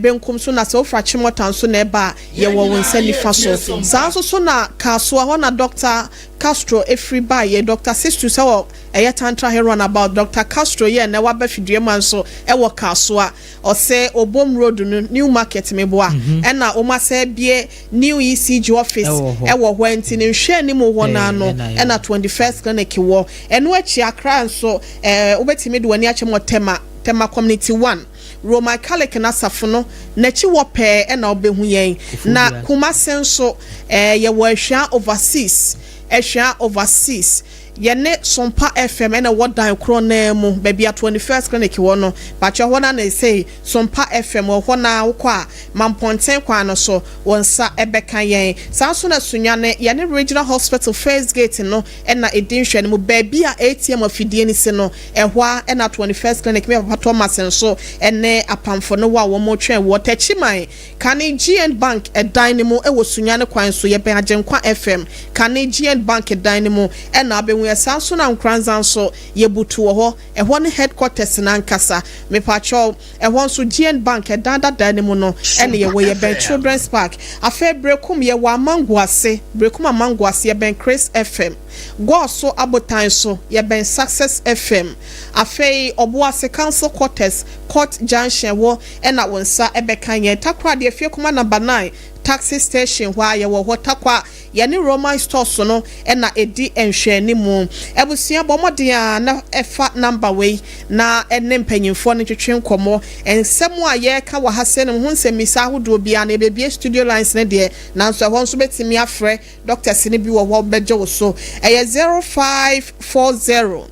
benkum so, na sɛ wofra Chimɔta nso na ɛba a, yɛwɔ wo nsa nifa so. Saa nso so na Kasoa hɔ na Doctor. Castro firi baeɛ, Doctor Sistus wɔ ɛyɛ Tantra Hill Runabout, Doctor Castro yɛ nnɛ waba Fiduama nso wɔ Kasoa, ɔsɛ Obom Road no, New Market meboa, ɛna wɔn asan abue New ECG office wɔ hɔ, nti ne nhwɛanim hɔ no ara no ɛna 21st Clinic wɔ. Ɛno akyi Accra nso ɛɛ wobɛtumi de w'ani akyɛ mu wɔ Tema, Tema Community One. Roman Catholic no asafo no n'akyi hɔ pɛɛ na wobɛhu yɛn. Na Kumase nso, eh, yɛwɔ Ahwea Overseas, Ahwea Overseas. Yɛne Sompa FM na ɛwɔ dan korɔ no ara mu, baabi a 21st Clinic wɔ no. Pakyɛ hɔ no ara na ɛsei Sompa FM wɔ hɔ no ara, wokɔ a, Mampɔnten kwan no so, wo nsa bɛka yɛn. Saa nso na Sunyani, yɛne Regional Hospital First Gate no na ɛdi nhwɛanimu, baabi a ATM afidie no si no, Ɛhɔ ara na 21st Clinic me papa Thomas nso ne apamfo no wɔ a wɔretwɛn wɔ Techiman kane GN Bank dan no mu wɔ Sunyani kwan so, yɛbɛn Agyenkwa FM kane GN Bank dan no mu na wobɛhu yɛn. Saa nso na Nkoranza nso yɛbutu wɔ hɔ, ɛhɔ ne headquarters no ankasa. Mepakyɛw, ɛhɔ nso GN Bank dan dada no mu no na yɛwɔ, yɛbɛn Children's Park. Afei Berekum yɛwɔ Amango ase, Berekum Amango ase, yɛbɛn Chris FM. Goaso abotan so, yɛbɛn Success FM. Afei Ɔboase Council Quarters, Court Junction hɔ na wo nsa bɛka yɛn. Takoradi Afiekuma Number 9 Taxi Station hɔ ara yɛwɔ hɔ. Tarkwa, yɛne Roman Stores no na ɛdi nhwɛanimu. Abusua, bɔ mmɔden ara na fa number wei na ne mpanyimfoɔ no ntwetwe nkɔmmɔ. Nsɛm a yɛreka wɔ ha sei no ho nsɛmmisa ahodoɔ biara no, yɛbɛbue studio lines no deɛ, nanso ɛhɔ nso wobɛtumi afrɛ Doctors no bi wɔ hɔ bɛgye wo so. Ɛyɛ 0540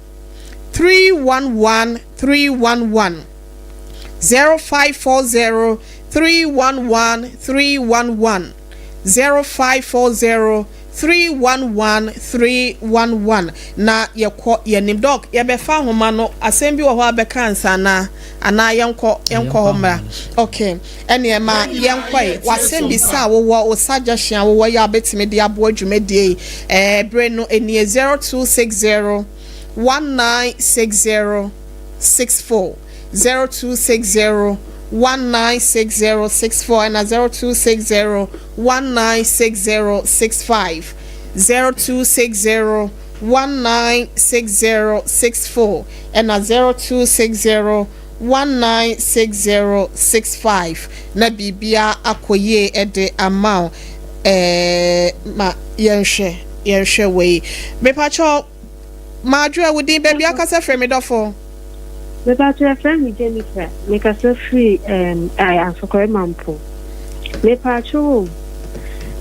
311 311. 0540 311 311. 0540 311 311. Na yɛkɔ yɛnim. Doc, yɛbɛfa ahoma no. Asɛm bi wɔ hɔ a bɛka ansa anaa? Anaa yɛnkɔ yɛnkɔ hɔ mmra? Okay. Ɛneɛ ma yɛnkɔe. W'asɛmbisa a wowɔ, wo suggestion a wowɔ yi a wobɛtumi de aboa dwumadie yi, ɛɛ bere no nie, 0260 1960 64, 0260 1960 64 ɛna 0260 1960 65, 0260 1960 64 ɛna 0260 196065 na biribiara akɔ yie de ama wo ɛɛ ma yɛnhwɛ yɛnhwɛ wei mepakyɛw Madwoa wo din baabi akasa firi me dɔfo. Mepakyɛw yɛfrɛ me Jennifer mekasa firi ɛɛm Asokore Mampong mepakyɛw o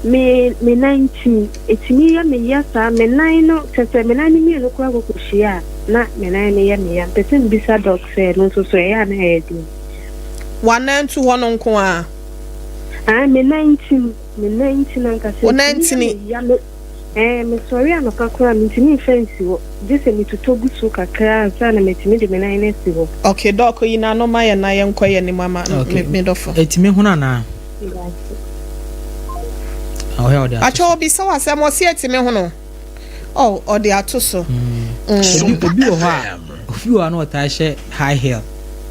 me me nan nti ɛtumi yɛ me ya saa me nan no kyerɛ sɛ me nan no mmienu koraa kɔ kɔhyia a na me nan no yɛ me ya mpɛ sɛ mebisa dɔk sɛ ɛno nso so ɛyɛ a na ɛyɛ den. W'anan tu hɔ no nko ara? Ae me nan nti me nan nti no ankasa Wo nan ɛtumi yɛ ntini? me ya me ɛɛ mesɔre anɔpa koraa a mentumi mfa nsi hɔ gye sɛ metotɔ gu so kakra ansa na matumi de me nan no asi hɔ. Ok dɔk yi n'ano ma yɛn na yɛnkɔ yɛn anim ama Ok me dɔfo. ɛtumi hono anaa? Pakyɛ obisa wo asɛm ɔse ɛtumi hono oh ɔde ato so. Obi obi wɔ hɔ a obi wɔ hɔ a na ɔtaa hyɛ high heel.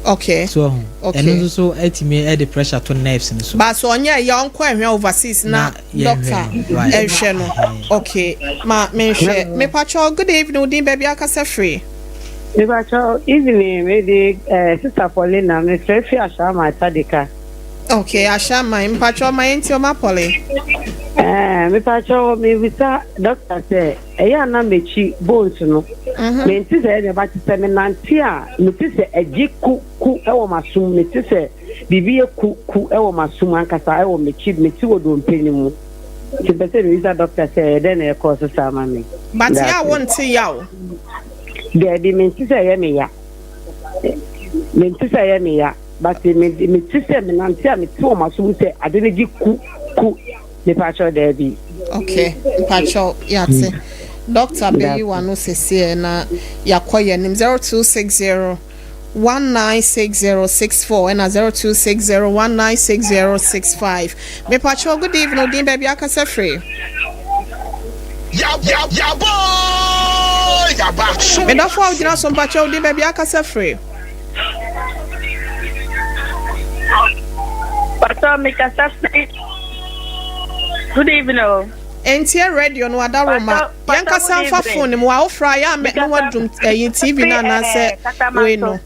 Okay. So ɔho. Okay. Ɛno nso so ɛtumi ɛde pressure to nerves no so. Ba so ɔnyɛ ɛyɛ ɔnkɔ ɛhwɛ overseas na doctor ɛnhwɛ no. Okay. Ma menhwɛ. Mepakyɛ good evening odin baabi akasa firi. Mepakyɛ evening me de eh, sister Paulina mefrɛ fi Ashama Atadika. Ok Ahyɛaman mpakyɛw ma yɛntie ɔma pɔle. Ɛɛ mepakyɛw mebisa doctor sɛ ɛyɛ a na mekyi bones no mente sɛ ɛyɛ but sɛ menante a mete sɛ ɛgye ku ku ɛwɔ m'asom mete sɛ biribi yɛ ku ku ɛwɔ m'asom ankasa ɛwɔ mekyi mete wɔ dompe no mu nti mpɛ sɛ mebisa doctor sɛ ɛyɛ dɛn na ɛkɔɔ so saa ma me. But yɛ a wonte yaw? Daabi mente sɛ ɛyɛ me ya mente sɛ ɛyɛ me ya. But me me te sɛ me nante a me te wɔn aso mu sɛ ade no gye ku ku mepakyɛw daabi. Ok mpakyɛw yate doctor bɛyi wano sesiɛ na yakɔ yɛnim 0260 196064 ɛna 0260 196065 mepakyɛw good evening odin baabi akasa firi. Medɔfo a wogyina so mpakyɛw odin baabi akasa firi. Pastor, me kasa firi. Good evening. Oh. Ntie radio no adaworoma. Yɛnkasa mfa phone no mu. Wa wofra yɛ a mɛ na wadum ɛyi TV no anaasɛ wei no.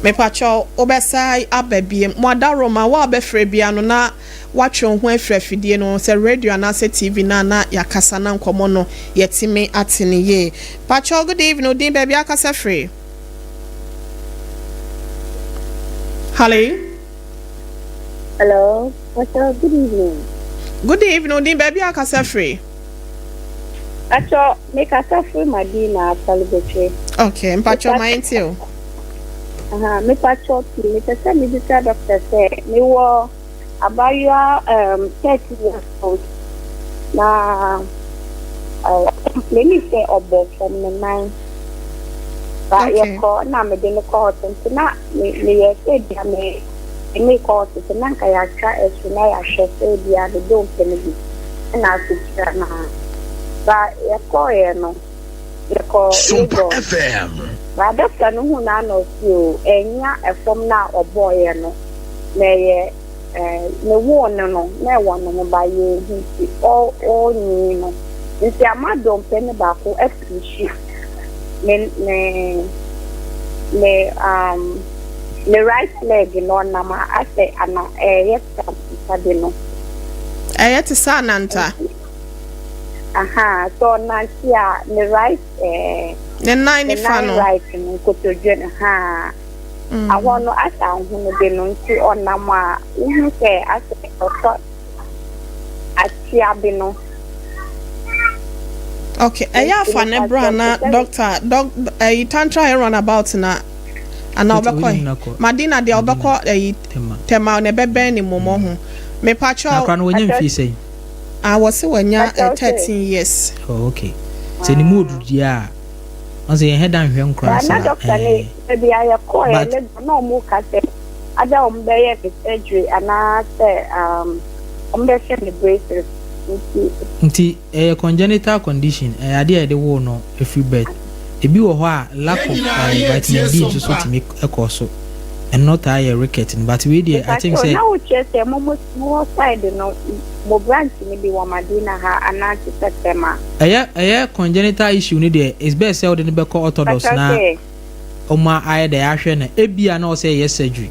Mepakyɛw wobɛsa aba biem. Mo adaworoma wo a wobɛfrɛ bia no na watwe wo ho afiri afidie no sɛ radio anaasɛ TV no a na yɛakasa na nkɔmmɔ no yɛtumi ate no yie. Pakyɛw good evening, wo din baabi akasa firi? Hello. Hello, Pastor, good evening. Good evening, wo din baabi akasa firi? Pastor, me kasa firi Madina, Salibotwe. Okay, mpakyɛw ma yɛntie o. Aha, me pakyɛw pii, mepɛ sɛ mebisa doctor sɛ mewɔ Abaayewa um, 13 years old na ɔcomplaini sɛ ɔbɔ fam ne nan. Ba Okay. yɛkɔ na mede no kɔ hospital nti na me meyɛ sɛ bia me me kɔ hospital na nka yɛatwa ɛso na yɛahwɛ sɛ bia ne dompe no bi ɛna asekyerɛ no a. Ba yɛkɔeɛ no yɛkɔ Sompa Lagos. FM. Ba doctor no hu no a na ɔse o ɛnya ɛfam no a ɔbɔeɛ no na ɛyɛ eh, me woo no no na ɛwɔ ne ho ba yɛnhu nti ɔnyini no nti ama dompe no baako apushi ne ne ne um, ne right leg no ɔnam a asɛ ana ɛyɛ sɛ ananta bi no. Ɛyɛ te sɛ ananta. Aha, sɛ ɔnante a ne right eh, Ne nan ne nifa nan no. right no nkotodwe no ha. Ahɔ no asɛ ahono bi no nti ɔnam a wohu sɛ asɛ ɔtɔ akyea bi no. Okay, ɛyɛ Nti afa ne mepa bra kyɛw na pɛ sɛ doctor doc ɛyi tantra yɛ run about na ana Tete ɔbɛkɔ wonim na kɔ Madina deɛ Madina ɔbɛkɔ ɛyi Tema. Tema na ɛbɛbɛn ne mmom ho. Mepa Na kyɛw akora no wanya Pakyɛw mfie sɛn? ah wɔse wanya pakyɛw sɛ 13 years. Oh, okay. Sɛ ne mu odu deɛ a, ɔn sɛ yɛn hɛ da nhwɛ nkora Ba na saa. doctor ne Eh, baabi a yɛkɔɛ but Lagos na ɔmo ka sɛ ada ɔmo bɛyɛ me surgery anaasɛ um, ɔmo bɛhyɛ me braces nti. Nti ɛyɛ congenital condition, ɛyɛ adeɛ a yɛde woo no ɛfiri birth. Ebi wɔ hɔ a lack Yɛn of nyinaa yɛ vitamin tie D nso so Sompa. tumi kɔ so. Ɛno taa yɛ ricket no, but wei deɛ I think Mepakyɛw sɛ na wokyerɛ sɛ mo mo mowɔ side no mo branch no bi wɔ Madina ha anaa te sɛ Tema? Ɛyɛ congenital issue no deɛ, it's best sɛ wode no bɛkɔ orthodox Mepakyɛw na sɛ. ɔmo ayɛ dɛ ahwɛ no, ebia na ɔsɛ yɛyɛ surgery.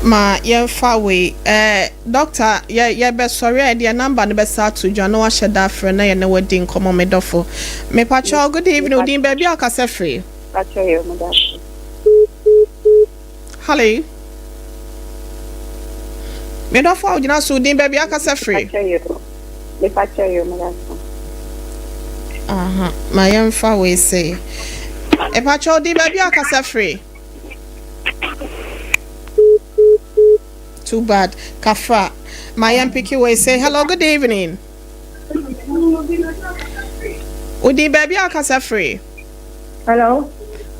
Ma yɛmfa wei eh, doctor yɛ yɛbɛsɔre a yɛde number no bɛsa ato dwa na wahyɛ da afrɛ na yɛne wadi nkɔmmɔ me dɔfo. Mepakyɛw good evening, wo din baabi a wokasa firi? Mepakyɛw yɛ meda ase. Hello. Me dɔfo a wogyina so, wo din baabi a wokasa firi? Mepakyɛw yɛ mepakyɛw yɛ meda ase. Aha, ma yɛmfa wei sei. Mepakyɛw wo din baabi a wokasa firi? Too bad. Kafra. Ma yɛn pick wei say hello, good evening. Wo din baabi a wokasa firi? Hello.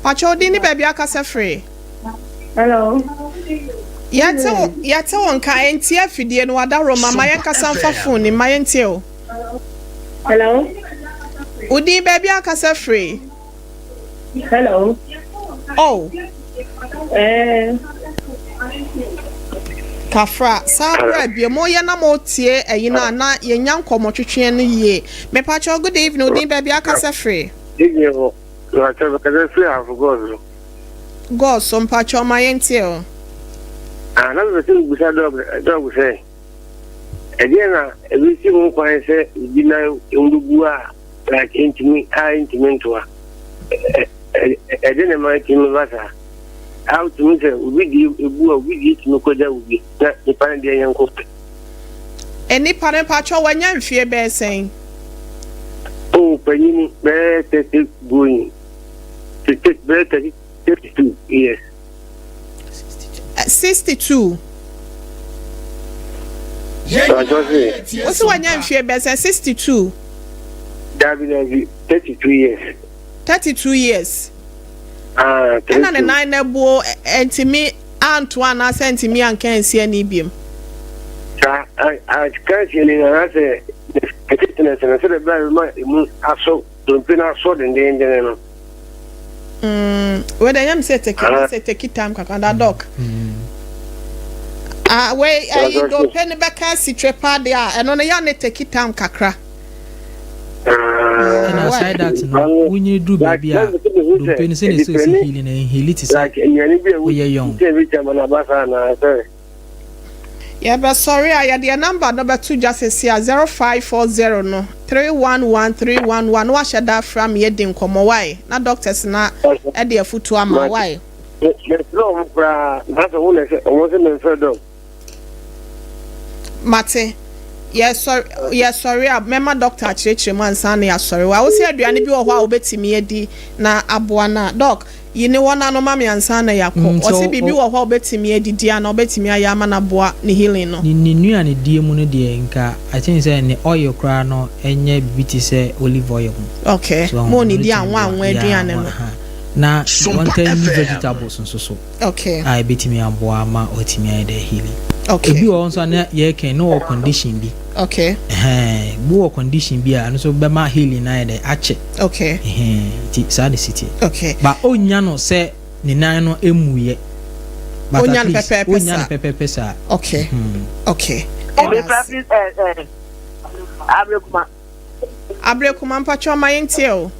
Pakyɛw wo din ne baabi a wokasa firi? Hello. Yɛte wo yɛte wo nka ɛntie afidie no wada Roma ma Sompa yɛnkasa mfa FM. phone ni ma yɛntie o. Hello. Wo din baabi a wokasa firi? Hello. Oh. Eh. Kafra, saa berɛ a bio moyɛ na motie ayi no a na yɛnya nkɔmmɔtwetweɛ no yie. Mepakyɛw good evening, wo din baabi a wokasa firi? Evening o, mepakyɛw mekasa firi Ahafo Gɔs so. Gɔs so, mpakyɛw ma yɛntie o. Ah, na mepɛ sɛ mebisa dɔg dɔg sɛ, ɛdeɛn na ɛbɛsi ho kwan sɛ obi nan mu bɛbu a like ɛntumi a ɛntumi ntoa? Ɛde ne ma ɛtumi ba saa? A wotumi sɛ obi deɛ ebu a obi deɛ tumi kɔgya obi na nipa no deɛ yɛ nko pɛ. Nipa no mpakyɛw wanya mfie bɛyɛ sɛn? Oh, panyini bɛyɛ 30 going bɛyɛ 30 32 years. 62. Yɛn nyinaa yɛ tie Wosi wanya Sompa. mfie bɛyɛ sɛn? 62. Dabi dabi, 32 years. 32 years. Ah, Ɛna ne 32. nan no abuo ntumi antoa anaasɛ ntumi anka ansi ani biem. Saa, anka ansi ani anaasɛ ne ɛtenetene sɛdeɛ ɛbɛyɛ a ɛbɛma emu asɔ dompe no asɔ dendeenden no. Mm, wei deɛ ɛnyɛ me sɛ take sɛ take time kakra da doc. Ah, wei ɛyi dompe no bɛka asikyire paa deɛ a ɛno no yɛ ne take time kakra. Ɛna aside that no, wonyini duru baabi a dompe no sɛnea ɛsɛ ɔsi healing no ɛnheali te sɛ woyɛ young. Yɛbɛsɔre a, yɛde yɛn number no bɛto dwa seesei a, 0540 no, 311 311, na wahyɛ da afrɛ ama yɛadi nkɔmmɔ, wai? Na doctors no de afutuo ama wo, wai? Mefrɛ wɔn koraa, nanso wɔn na ɛsɛ, wɔn se memfrɛ dɔm. Mate. Yɛsɔre, yɛsɔre a, mɛma doctor akyerɛkyerɛ mu ansa na yɛasɔre. Wai? Wose aduane bi wɔ hɔ a wobɛtumi adi na aboa no a, doc? Yi ne hɔ no ano ma me ansa na yɛakɔ. Mm, Ɔse so biribi o. wɔ hɔ a ɔbɛtumi adidi anaa ɔbɛtumi ayɛ ama no aboa ne healing no. Ne ne nnuane die mu no deɛ nka I think sɛ ne oil koraa no nyɛ biribi te sɛ olive oil mu. Okay, So wahu, ma ɛno ɔnnidi tumi anwa boa. anwa Yeah, aduane anwa, no. aha. Na Sompa wɔntaa nni FM. vegetables nso so Okay. a ɛbɛtumi aboa ama watumi ayɛ dɛ healing. Okay. Ebi wɔ hɔ nso a na yɛreka yi na ɔwɔ condition bi. Okay. Ɛhɛn, bi wɔ condition bi a ɛno nso bɛma healing no ayɛ dɛ akyɛ. Okay. Ɛhɛn, nti saa na ɛsi teɛ. Okay. But ɔnnya no sɛ ne nan no mmuiɛ. But Ɔnnya at no least pɛpɛɛpɛ ɔnnya saa. no pɛpɛɛpɛ saa. Okay. Hmm. Okay. Ɛda Mefra ase. fi ɛ ɛ Abrekuma. Abrekuma mpakyɛw ma yɛntie o.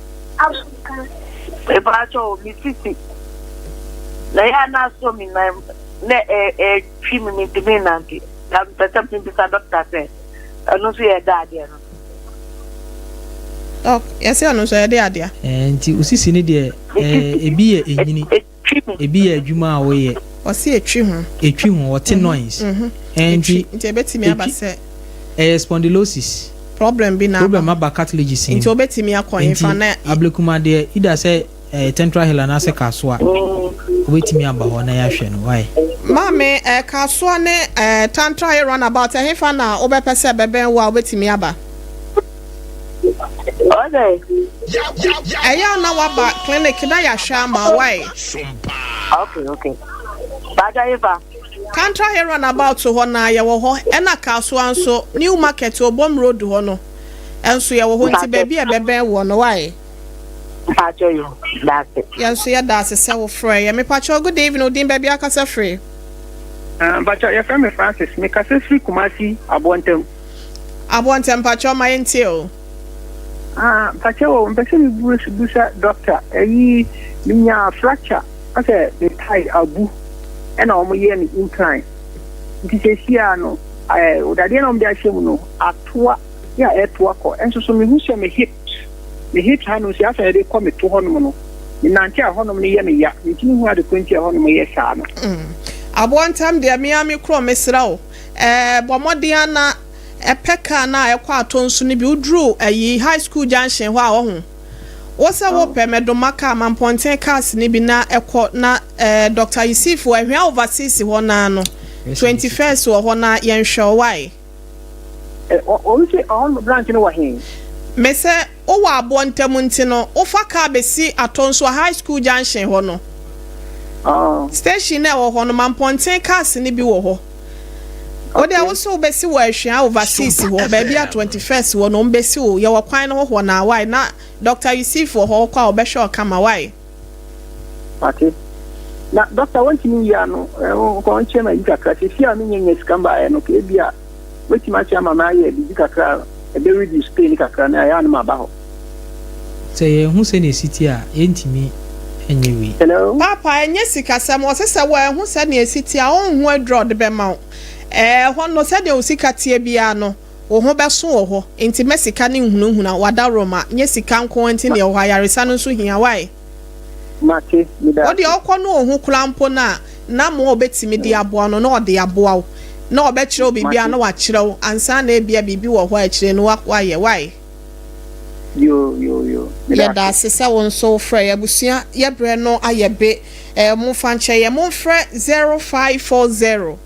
Mepakyɛw me sisi na ɛyɛ a na asɔ me nan mu na ɛ ɛtwi me mentumi nnante na mepɛ sɛ mebisa dɔkta sɛ ɛno nso yɛ da adeɛ no. Dɔk, yɛse ɛno nso ɛyɛ de adeɛ. Ɛɛ nti wo sisi no deɛ ɛɛ ebi yɛ enyini, ebi yɛ adwuma a woyɛ. Ɔse etwi ho. Etwi ho, ɔte noise. Ɛɛ nti. Etwi, nti ebetumi aba sɛ. Ɛyɛ spondylosis. Problem bi na aba. Problem aba cartilages no mu. Nti obetumi akɔ hefa na. Nti ablekuma deɛ either sɛ ɛyɛ Central Hill anaasɛ Kasoa, wobɛtumi aba hɔ na yɛahwɛ no, wai. Maame, ɛɛ Kasoa ne ɛɛ Tantra Hill runabout, ɛhefa na wobɛpɛ sɛ ɛbɛbɛn wo a wobɛtumi aba? Ɔsɛ. Ɛyɛ a na woaba clinic na yɛahwɛ ama wo, wai. Okay, okay. Baagya hefa? Tantra Hill runabout hɔ no ara yɛwɔ hɔ, ɛna Kasoa nso, New Market, Obom Road hɔ no nso yɛwɔ hɔ, nti baabi a ɛbɛbɛn woɔ no, wai. Mpakyɛw yo, dase. Yɛn nso yɛda ase sɛ wo frɛɛ yɛn. Mepakyɛw good evening, wo din baabi a kasa firi? Mpakyɛw yɛfrɛ me Francis, me kasa firi Kumasi Aboɔntɛm. Aboɔntɛm mpakyɛw ma yɛn tie o. Ah mpakyɛw o, mpɛ sɛ me busa doctor, ɛyi me nyaa fracture asɛ me thigh abu ɛna wɔn yɛɛ me implant nti sɛsi a no ɛɛ dadeɛ na wɔn de ahyɛ mu no atoa yɛ a ɛtoa kɔ ɛnso so mehu sɛ me hips me hips hanom sei asɛ ɛde kɔ me to hɔnom no me nante a hɔnom no yɛ me ya mentumi hu ade ko nti a hɔnom yɛ saa no. Aboa ntam deɛ me ara me kurom mesrɛ wo eh, bɔ mmɔden ara na pɛ car no a ɛkɔ Atonsu no bi woduru ayi high school junction hɔ a ɔho wo sɛ wopɛ Mɛdoma car Mampɔnten cars no bi na ɛkɔ na eh, Doctor Yusif wɔ Ahwea Overseas hɔ no ara no 21st wɔ hɔ na yɛnhwɛ wo wai. Wɔn se ɔhɔ no branch no wɔ he? Me sɛ wo wɔ aboɔ ntam nti no wo fa car bɛsi Atonsoa high school junction hɔ no station no a ɛwɔ hɔ no Mampɔnten cars no bi wɔ hɔ wo deɛ wo se wo bɛsi wɔ Ahwea overseas hɔ baabi a 21st wɔ no wɔn bɛsi wo yɛwɔ kwan no ho hɔ naa wai na Doctor Yusif wɔ hɔ wokɔ a ɔbɛhwɛ wo kama wai. Mate. Na doctor wontumi nyi ano nka ɔnkyerɛ me ayi kakra seesei a menya nya sika mbaeɛ no ka ebia wobɛtumi akyerɛ ama mayɛ biribi kakra a ɛbɛ reduce pain kakra na ɛyɛ a na maba hɔ. Sɛ yɛnhu sɛnea ɛsi teɛ a, yɛntumi nyɛ wei. Hello. Paapa, ɛnyɛ sikasɛm. Ɔse sɛ wanhu sɛnea ɛsi teɛ a, ɔnhu aduru a ɔde bɛma wo. Ɛɛ, ɛhɔ no, sɛdeɛ wo sika teɛ biara no, Wo ho bɛso wɔ hɔ, nti mɛ sika no nhunahuna wo adaworoma, nyɛ sika nko ara nti na yɛwɔ hɔ, ayaresa no nso hia, why? Mate, meda Wo deɛ ase. wokɔ no ohu koraa mpo no a, na mmoa a ɔbɛtumi de aboa no na ɔde aboa wo, na ɔbɛkyerɛ wo biribi a Mate. na wakyerɛ wo, ansa na ebia biribi wɔ hɔ a akyire no woayɛ, why? Yoo, yoo, yoo, meda Yɛda ase. ase sɛ wo nso wofrɛɛ yɛn. Abusua, yɛ berɛ no ayɛ be, eh, momfa nkyɛ yɛn, momfrɛ 0540.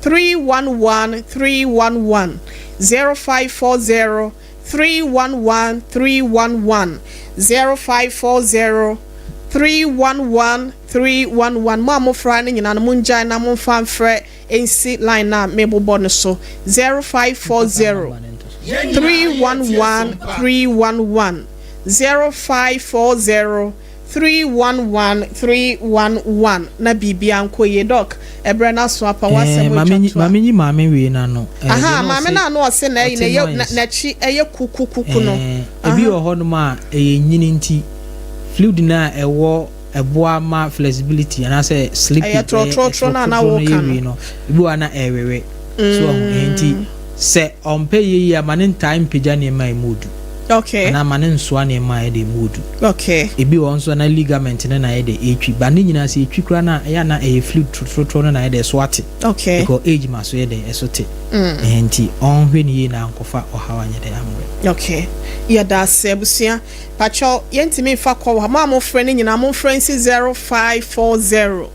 311 311 0540 311 311 0540 311 311 Mo a mofra no nyinaa no mongyae na momfa mfrɛ nsi line no a mebobɔ no so 0540. 311 311, 0540 311 311 na biribia nkɔ yie. Doc, ɛberɛ no aso apa, w'asɛm atwa to a. Maame nyi maame wei na no. Aha, maame no a na ɔse na ɛyi na ɛyɛ n'akyi ɛyɛ kukukuku no. Ebi wɔ hɔnom a ɛyɛ nyini nti fluid no a ɛwɔ ɛboa ma flexibility anaasɛ slippage. Ɛyɛ trɔtrɔtrɔ no a na wɔka no. Ebi wɔ na ɛwewe so ɔho nti sɛ ɔmpɛ yie yie ama ne ntaa mpagya nneɛma a emu odu anaa ma ne nsoa nneɛma a yɛde emu odu. Ebi wɔ nso na ligament no na yɛde etwi ba ne nyinaa sɛ etwi koraa na ɛyɛ na ɛyɛ fluid trɔtrɔtrɔ no na yɛde ɛso ate because age ma so yɛde ɛso te. Ɛhɛn nti ɔnhwɛ ne yie na ankɔfa ɔhaw anyɛ dɛ amrɛ. Okay, yɛda ase abusua. Pakyɛw, yɛntumi nfa kɔ wɔ ha. Mo a mofrɛ no nyinaa, momfrɛ nsi 0540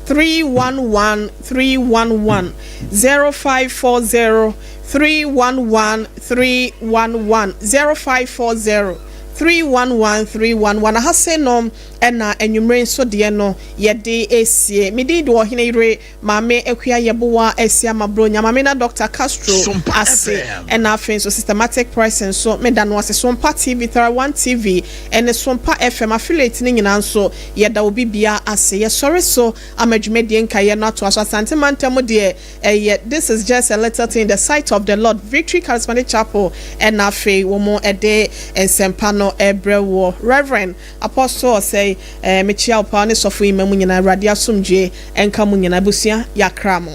311 311, 0540 311 311, 0540 311 311. Aha se no ɛna anwummere nso deɛ no yɛde esie. Medi de ɔhene yere Maame Akua Yɛboa asi ama Bronya Maame na Dr Castro ase, ɛna afei nso Systematic Press nso meda no ase. Sompa TV, 1 TV ɛne Sompa FM affiliate ne nyinaa nso yɛda obi bia ase. Yɛsɔre so ama dwumadie nkaeɛ no atoa so. Asante mantam deɛ ɛyɛ "This Is Just a Little Thing in the Sight of the Lord", Victory Charismatic Chapel, ɛna afei wɔn ɛde nsɛmpa no ɛbrɛ wɔ Reverend Apostle ɔsɛe. Mekyia wo paa ne sɔfo yi ma mu nyinaa. Awurade asomdwe ɛnka mu nyinaa. Abusua, yɛakra mo.